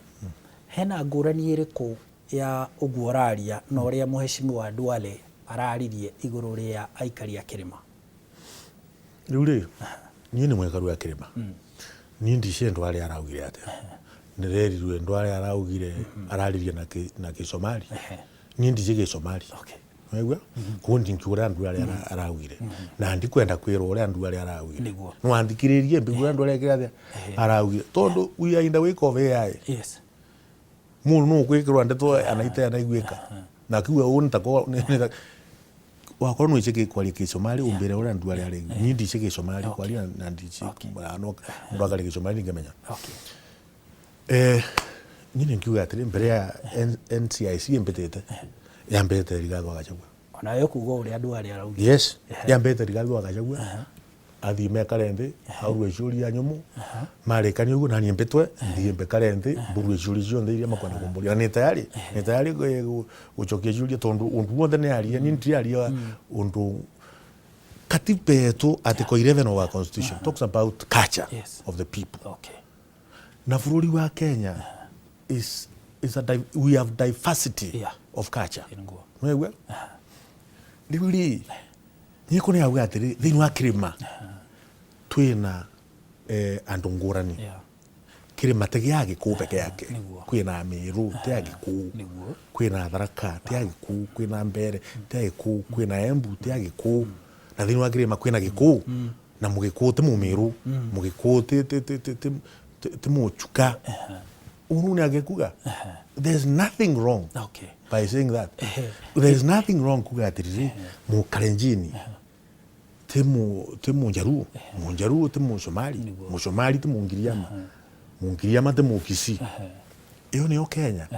hena ngũrani ĩrĩkũ ya ũguo ũraria na ũrĩa Mheshimiwa Duale araririe igũrũ rĩa aikari a kĩrĩma? Rĩu rĩ, niĩ nĩ mũikari wa kĩrĩma. Niĩ ndicĩ Duale araugire atĩa. Ndĩrerirwe Duale araugire araririe na Kĩsomali. Niĩ ndicĩ Gĩsomali. Waigua? Koguo ndingiuga ũrĩa Duale araugire. Na ndikwenda kwĩrwo ũrĩa Duale araugire. No anthikĩrĩrie mbigue ũrĩa Duale ekire atĩa? Araugire. Tondũ we are in the wake of AI. Mũndũ no ũkwĩkĩrwo ndeto anaite anaiguĩka. Na akiuga ũũ nĩ ta wakorwo nĩ wĩce kwaria Kĩsomali ũmbĩre ũrĩa Duale araigua. Niĩ ndicĩ Kĩsomali kwaria na ndicĩ mũndũ akaria Kĩsomali ndingĩmenya. Niĩ nĩ ngiuga atĩrĩ mbere ya NCIC ĩmbĩtĩte yambĩte Rigathĩ wa Gachagua. Onawe ũkuga ũrĩa Duale araugire. Yes, yambĩte Rigathĩ wa Gachagua athiĩ mekare nthĩ aurwe ciũria nyũmũ marĩkania ũguo naniĩ mbĩtwe thiĩ mbĩkare nthĩ mburwe ciũria ciothe iria makwenda kũmbũria na nĩ tayari nĩ tayari gũcokia ciũria tondũ ũndũ wothe nĩ aria niĩ ndiraria ũndũ. Katiba yetu Article 11 of our constitution talks about culture of the people. Na bũrũri wa Kenya is a we have diversity of culture. Nĩwaigua? Rĩu rĩ, niĩ kũrĩ auga atĩrĩ, thĩinĩ wa kĩrĩma twĩna andũ ngũrani. Kĩrĩma ti gĩa Gĩkũyũ peke yake. Kwĩna Meru ti a Gĩkũyũ, kwĩna Tharaka ti a Gĩkũyũ, kwĩna Mbeere ti a Gĩkũyũ, kwĩna Embu ti a Gĩkũyũ. Na thĩinĩ wa kĩrĩma kwĩna Gĩkũyũ na Mũgĩkũyũ ti Mũmĩrũ, Mũgĩkũyũ ti Mũchuka. Ũũ nĩ angĩkuga there's nothing wrong by saying that. There is nothing wrong kuga atĩrĩrĩ, Mũkalenjini ti Mũnjaruo, Mũnjaruo ti Mũsomali, Mũsomali ti Mũngiriama, Mũngiriama ti Mũkisii. Ĩyo nĩyo Kenya.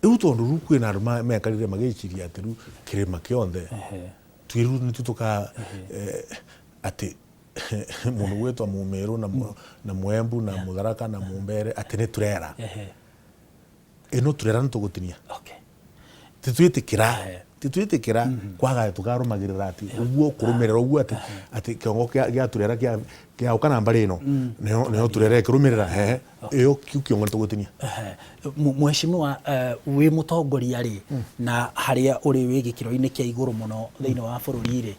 Rĩu tondũ rĩu kwĩna andũ mekarire magĩciria atĩ rĩu kĩrĩma kĩothe twĩ rĩu nĩtuo tũka atĩ mũndũ gwĩtwo Mũmĩrũ na Mũembu na Mũtharaka na Mũmbere atĩ nĩ turera. Ĩno turera nĩ tũgũtinia. Titwĩtĩkĩra titwĩtĩkĩra kwaga tũkarũmagĩrĩra atĩ ũguo kũrũmĩrĩra ũguo atĩ atĩ kĩongo gĩa turera kĩa ũka na mbarĩ ĩno nĩyo turera ĩkĩrũmĩrĩra hehe ĩyo kĩu kĩongo nĩ tũgũtinia. Mheshimiwa, wĩ mũtongoria rĩ na harĩa ũrĩ wĩ gĩkĩro-inĩ kĩa igũrũ mũno thĩinĩ wa bũrũri rĩ,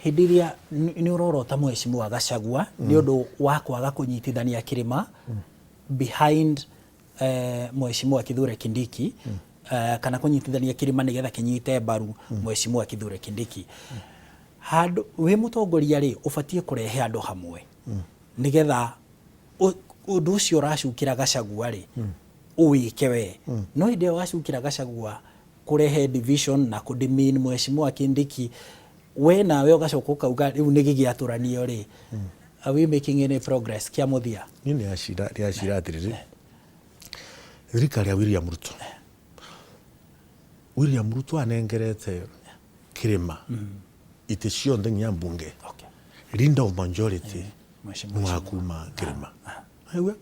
hĩndĩ ĩrĩa nĩ ũrorota Mheshimiwa Gachagua nĩ ũndũ wa kwaga kũnyitithania kĩrĩma behind Mheshimiwa Kithure Kindiki, kana kũnyitithania kĩrĩma nĩgetha kĩnyite mbaru Mheshimiwa Kithure Kindiki. Handũ wĩ mũtongoria rĩ, ũbatiĩ kũrehe andũ hamwe nĩgetha ũndũ ũcio ũracukĩra Gachagua rĩ Ũwĩke we no hĩndĩ ĩyo wacukĩra Gachagua kũrehe division na kũdemean Mheshimiwa Kindiki, we nawe ũgacoka ũkauga rĩu nĩ gĩgĩatũranio rĩ, are we making any progress kĩa mũthia? Niĩ nĩacira nĩacira atĩrĩrĩ, thirikari ya William Ruto, William Ruto anengerete kĩrĩma itĩ cionthe nginya mbunge. Leader of majority Mheshimiwa nĩ wa kuma kĩrĩma. Aigua?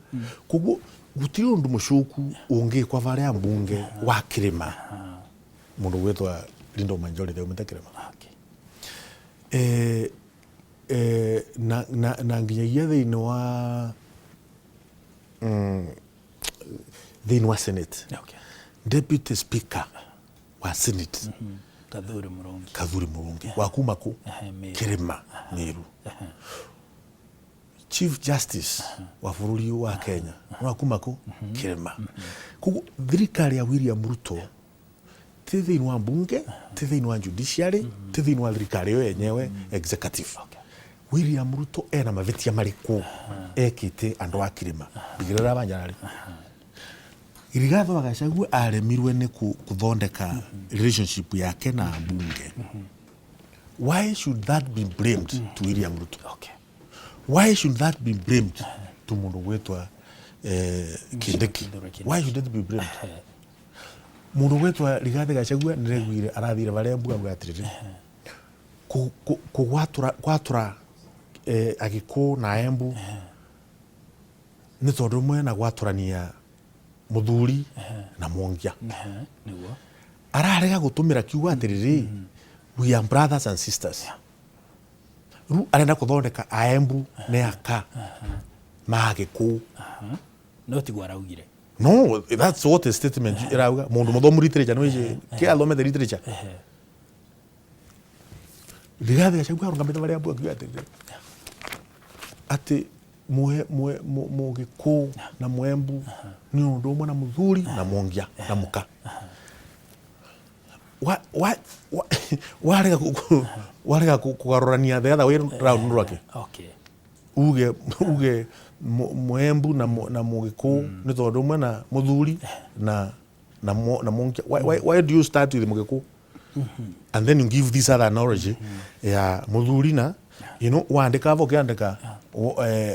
Koguo gũtirĩ ũndũ mũcoku ũngĩkwa varĩa mbunge wa kĩrĩma mũndũ gwĩtwa leader of majority aumĩte kĩrĩma. Na nginyagia thĩinĩ wa thĩinĩ wa Senate, deputy speaker wa Senate, Kathuri Murungi. Kathuri Murungi wa kuma kũ? Meru. Kĩrĩma, Meru. Chief Justice wa bũrũri wa Kenya wa kuma kũ? Kĩrĩma. Koguo thirikari ya William Ruto ti thĩinĩ wa mbunge, ti thĩinĩ wa judiciary, ti thĩinĩ wa thirikari ĩyo yenyewe executive, William Ruto ena mavĩtia marĩkũ ekĩte andũ a kĩrĩma? Bigĩrĩra banjarari Rigathi wa Gachagua aremirwe nĩ kũthondeka relationship yake na mbunge. Why should that be blamed to William Ruto? Why should that be blamed to mũndũ gwĩtwa Kindiki? Why should it be blamed? Mũndũ gwĩtwa Rigathi Gachagua nĩreguire arathire varĩa mbuga auga atĩrĩrĩ, kũgwatũra gwatũra Agĩkũyũ na Embu nĩ tondũ ũmwe na gwatũrania mũthuri na mwongia. Nĩguo. Ararega gũtũmĩra kiugo atĩrĩrĩ, we are brothers and sisters. Rĩu arenda kũthondeka Aembu nĩ aka ma Agĩkũyũ. No tiguo araugire. No, that's what the statement ĩrauga. Mũndũ mũthomu literature nĩ kĩ athomete literature. Rigathi Gachagua arũgamĩte varĩa mbu akiuga atĩrĩrĩ, atĩ Mũgĩkũyũ na Mwembu nĩ ũndũ ũmwe na mũthuri na mwongia na mũka. Warega kũgarũrania the other way round rwake. Uge Mwembu na Mũgĩkũyũ nĩ tondũ ũmwe na mũthuri na mwongia. Why do you start with Mũgĩkũyũ and then you give this other analogy ya mũthuri na wandĩka avo ũkĩandĩka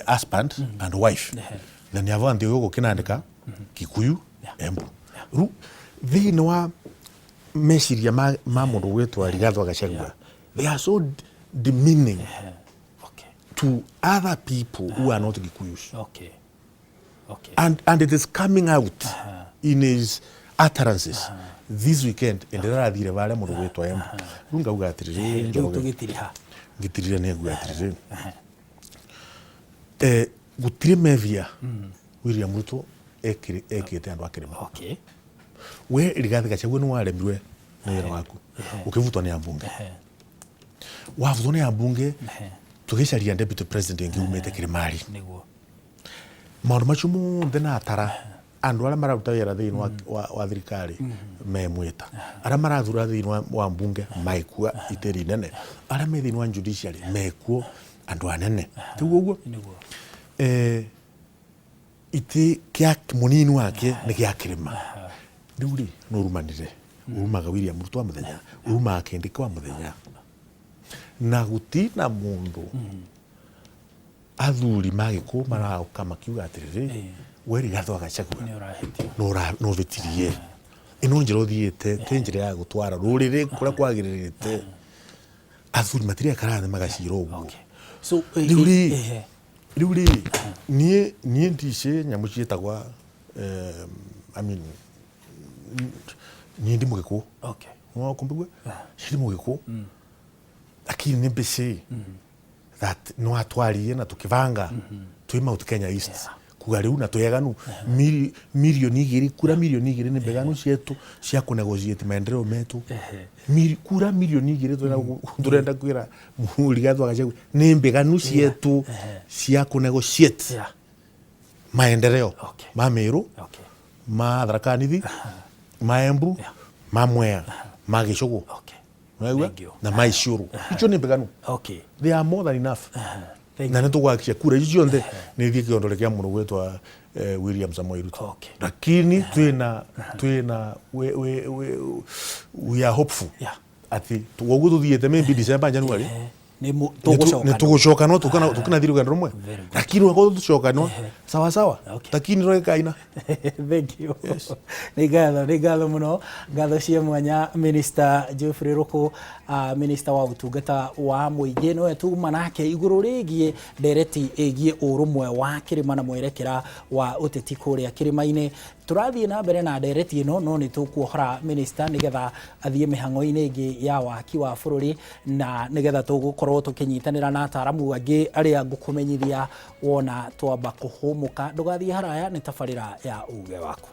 husband and wife, na nĩ avo anthi ũyũ ũkĩnandĩka Kikuyu, Embu. Rĩu thĩinĩ wa meciria ma mũndũ gwĩtwa Rigathi wa Gachagua, they are so demeaning to other people who are not Gikuyus. And it is coming out in his utterances this weekend. Ndĩrathire varĩa mũndũ gwĩtwa Embu. Rĩu ngauga atĩrĩrĩ, Rĩu Njoroge, tũgĩtiriha. Ngĩtirire nĩ nguga atĩrĩrĩ, gũtirĩ mevia William Ruto ekĩte andũ a kĩrĩma. We Rigathi Gachagua nĩ waremirwe nĩ wĩra waku, ũkĩbutwo nĩ ambunge. Wabutwo nĩ ambunge, tũgĩcaria deputy president ĩngĩ umĩte kĩrĩmari. Maũndũ macio mothe na atara andũ arĩa mararuta wĩra thĩinĩ wa thirikari memwĩta, arĩa marathura thĩinĩ wa mbunge maĩkua itĩri nene, arĩa me thĩinĩ wa judiciary mekuo andũ anene, tiguo ũguo? Nĩguo. Itĩ kĩa mũnini wake nĩ gĩa kĩrĩma. Rĩu rĩ, nĩ ũrumanire, urumaga William Ruto wa mũthenya, urumaga Kindiki wa mũthenya, na gũtina mũndũ athuri magĩkũ maroka makiuga atĩrĩrĩ, we Rigathi wa Gachagua Nĩ ũrahĩtia. Nĩ ũhĩtirie, ĩno njĩra ũthiĩte ti njĩra ya gũtwara rũrĩrĩ kũrĩa kwagĩrĩrĩte. Athuri matirekara thĩ magacira ũguo. So, Rĩu rĩ, rĩu rĩ, niĩ ndicĩ nyamũ ciĩtagwa, I mean, niĩ ndi mũgĩkũyũ. No kumbigwe ndi mũgĩkũyũ, lakini nĩ mbĩcĩ that no atwarie na tukibanga twi Mount Kenya East kuga riu na tweganu 2 million, kura 2 million nĩ mbeganu cietu cia kũnegotiate maendeleo metu. Kura 2 million turenda kwira Rigathi wa Gachagua nĩ mbeganu cietu cia kũnegotiate maendeleo ma Meru, ma Tharaka Nithi, ma Embu, ma Mwea, ma Gĩcũgũ. Unaigua? Thank you. Na ma Isiolo. Icio nĩ mbeganu. They are more than enough. Thank Na nĩ tũgwakia kura icio cionthe nĩ ithiĩ kĩondore kĩa mũndũ gwĩtwa William Samoei Ruto. Lakini twĩna we are hopeful atĩ woguo tũthiĩte, maybe December, January, Nĩ tũgũcoka. Nĩ tũgũcokanwo tũkĩnathi rũgendo rũmwe, lakini wakorwo tũcokanwo sawa sawa, lakini rwekaina. Thank you. Nĩ ngatho mũno, ngatho cia mwanya, Minister Geoffrey Ruku, Minister wa ũtungata wa mũingĩ, nĩwe tuma nake igũrũ rĩgiĩ ndereti ĩgiĩ ũrũmwe wa kĩrĩma na mwerekera wa ũteti kũrĩa kĩrĩma-inĩ. Tũrathiĩ na mbere na ndereti ĩno, no nĩ tũkuohora minister nĩgetha athiĩ mĩhang'o-inĩ ĩngĩ ya waki wa bũrũri, na nĩgetha tũgũkorwo tũkĩnyitanĩra na ataramu angĩ arĩa ngũkũmenyithia wona twamba kũhũmũka. Ndũgathiĩ haraya, nĩ tabarĩra ya Uge Waku.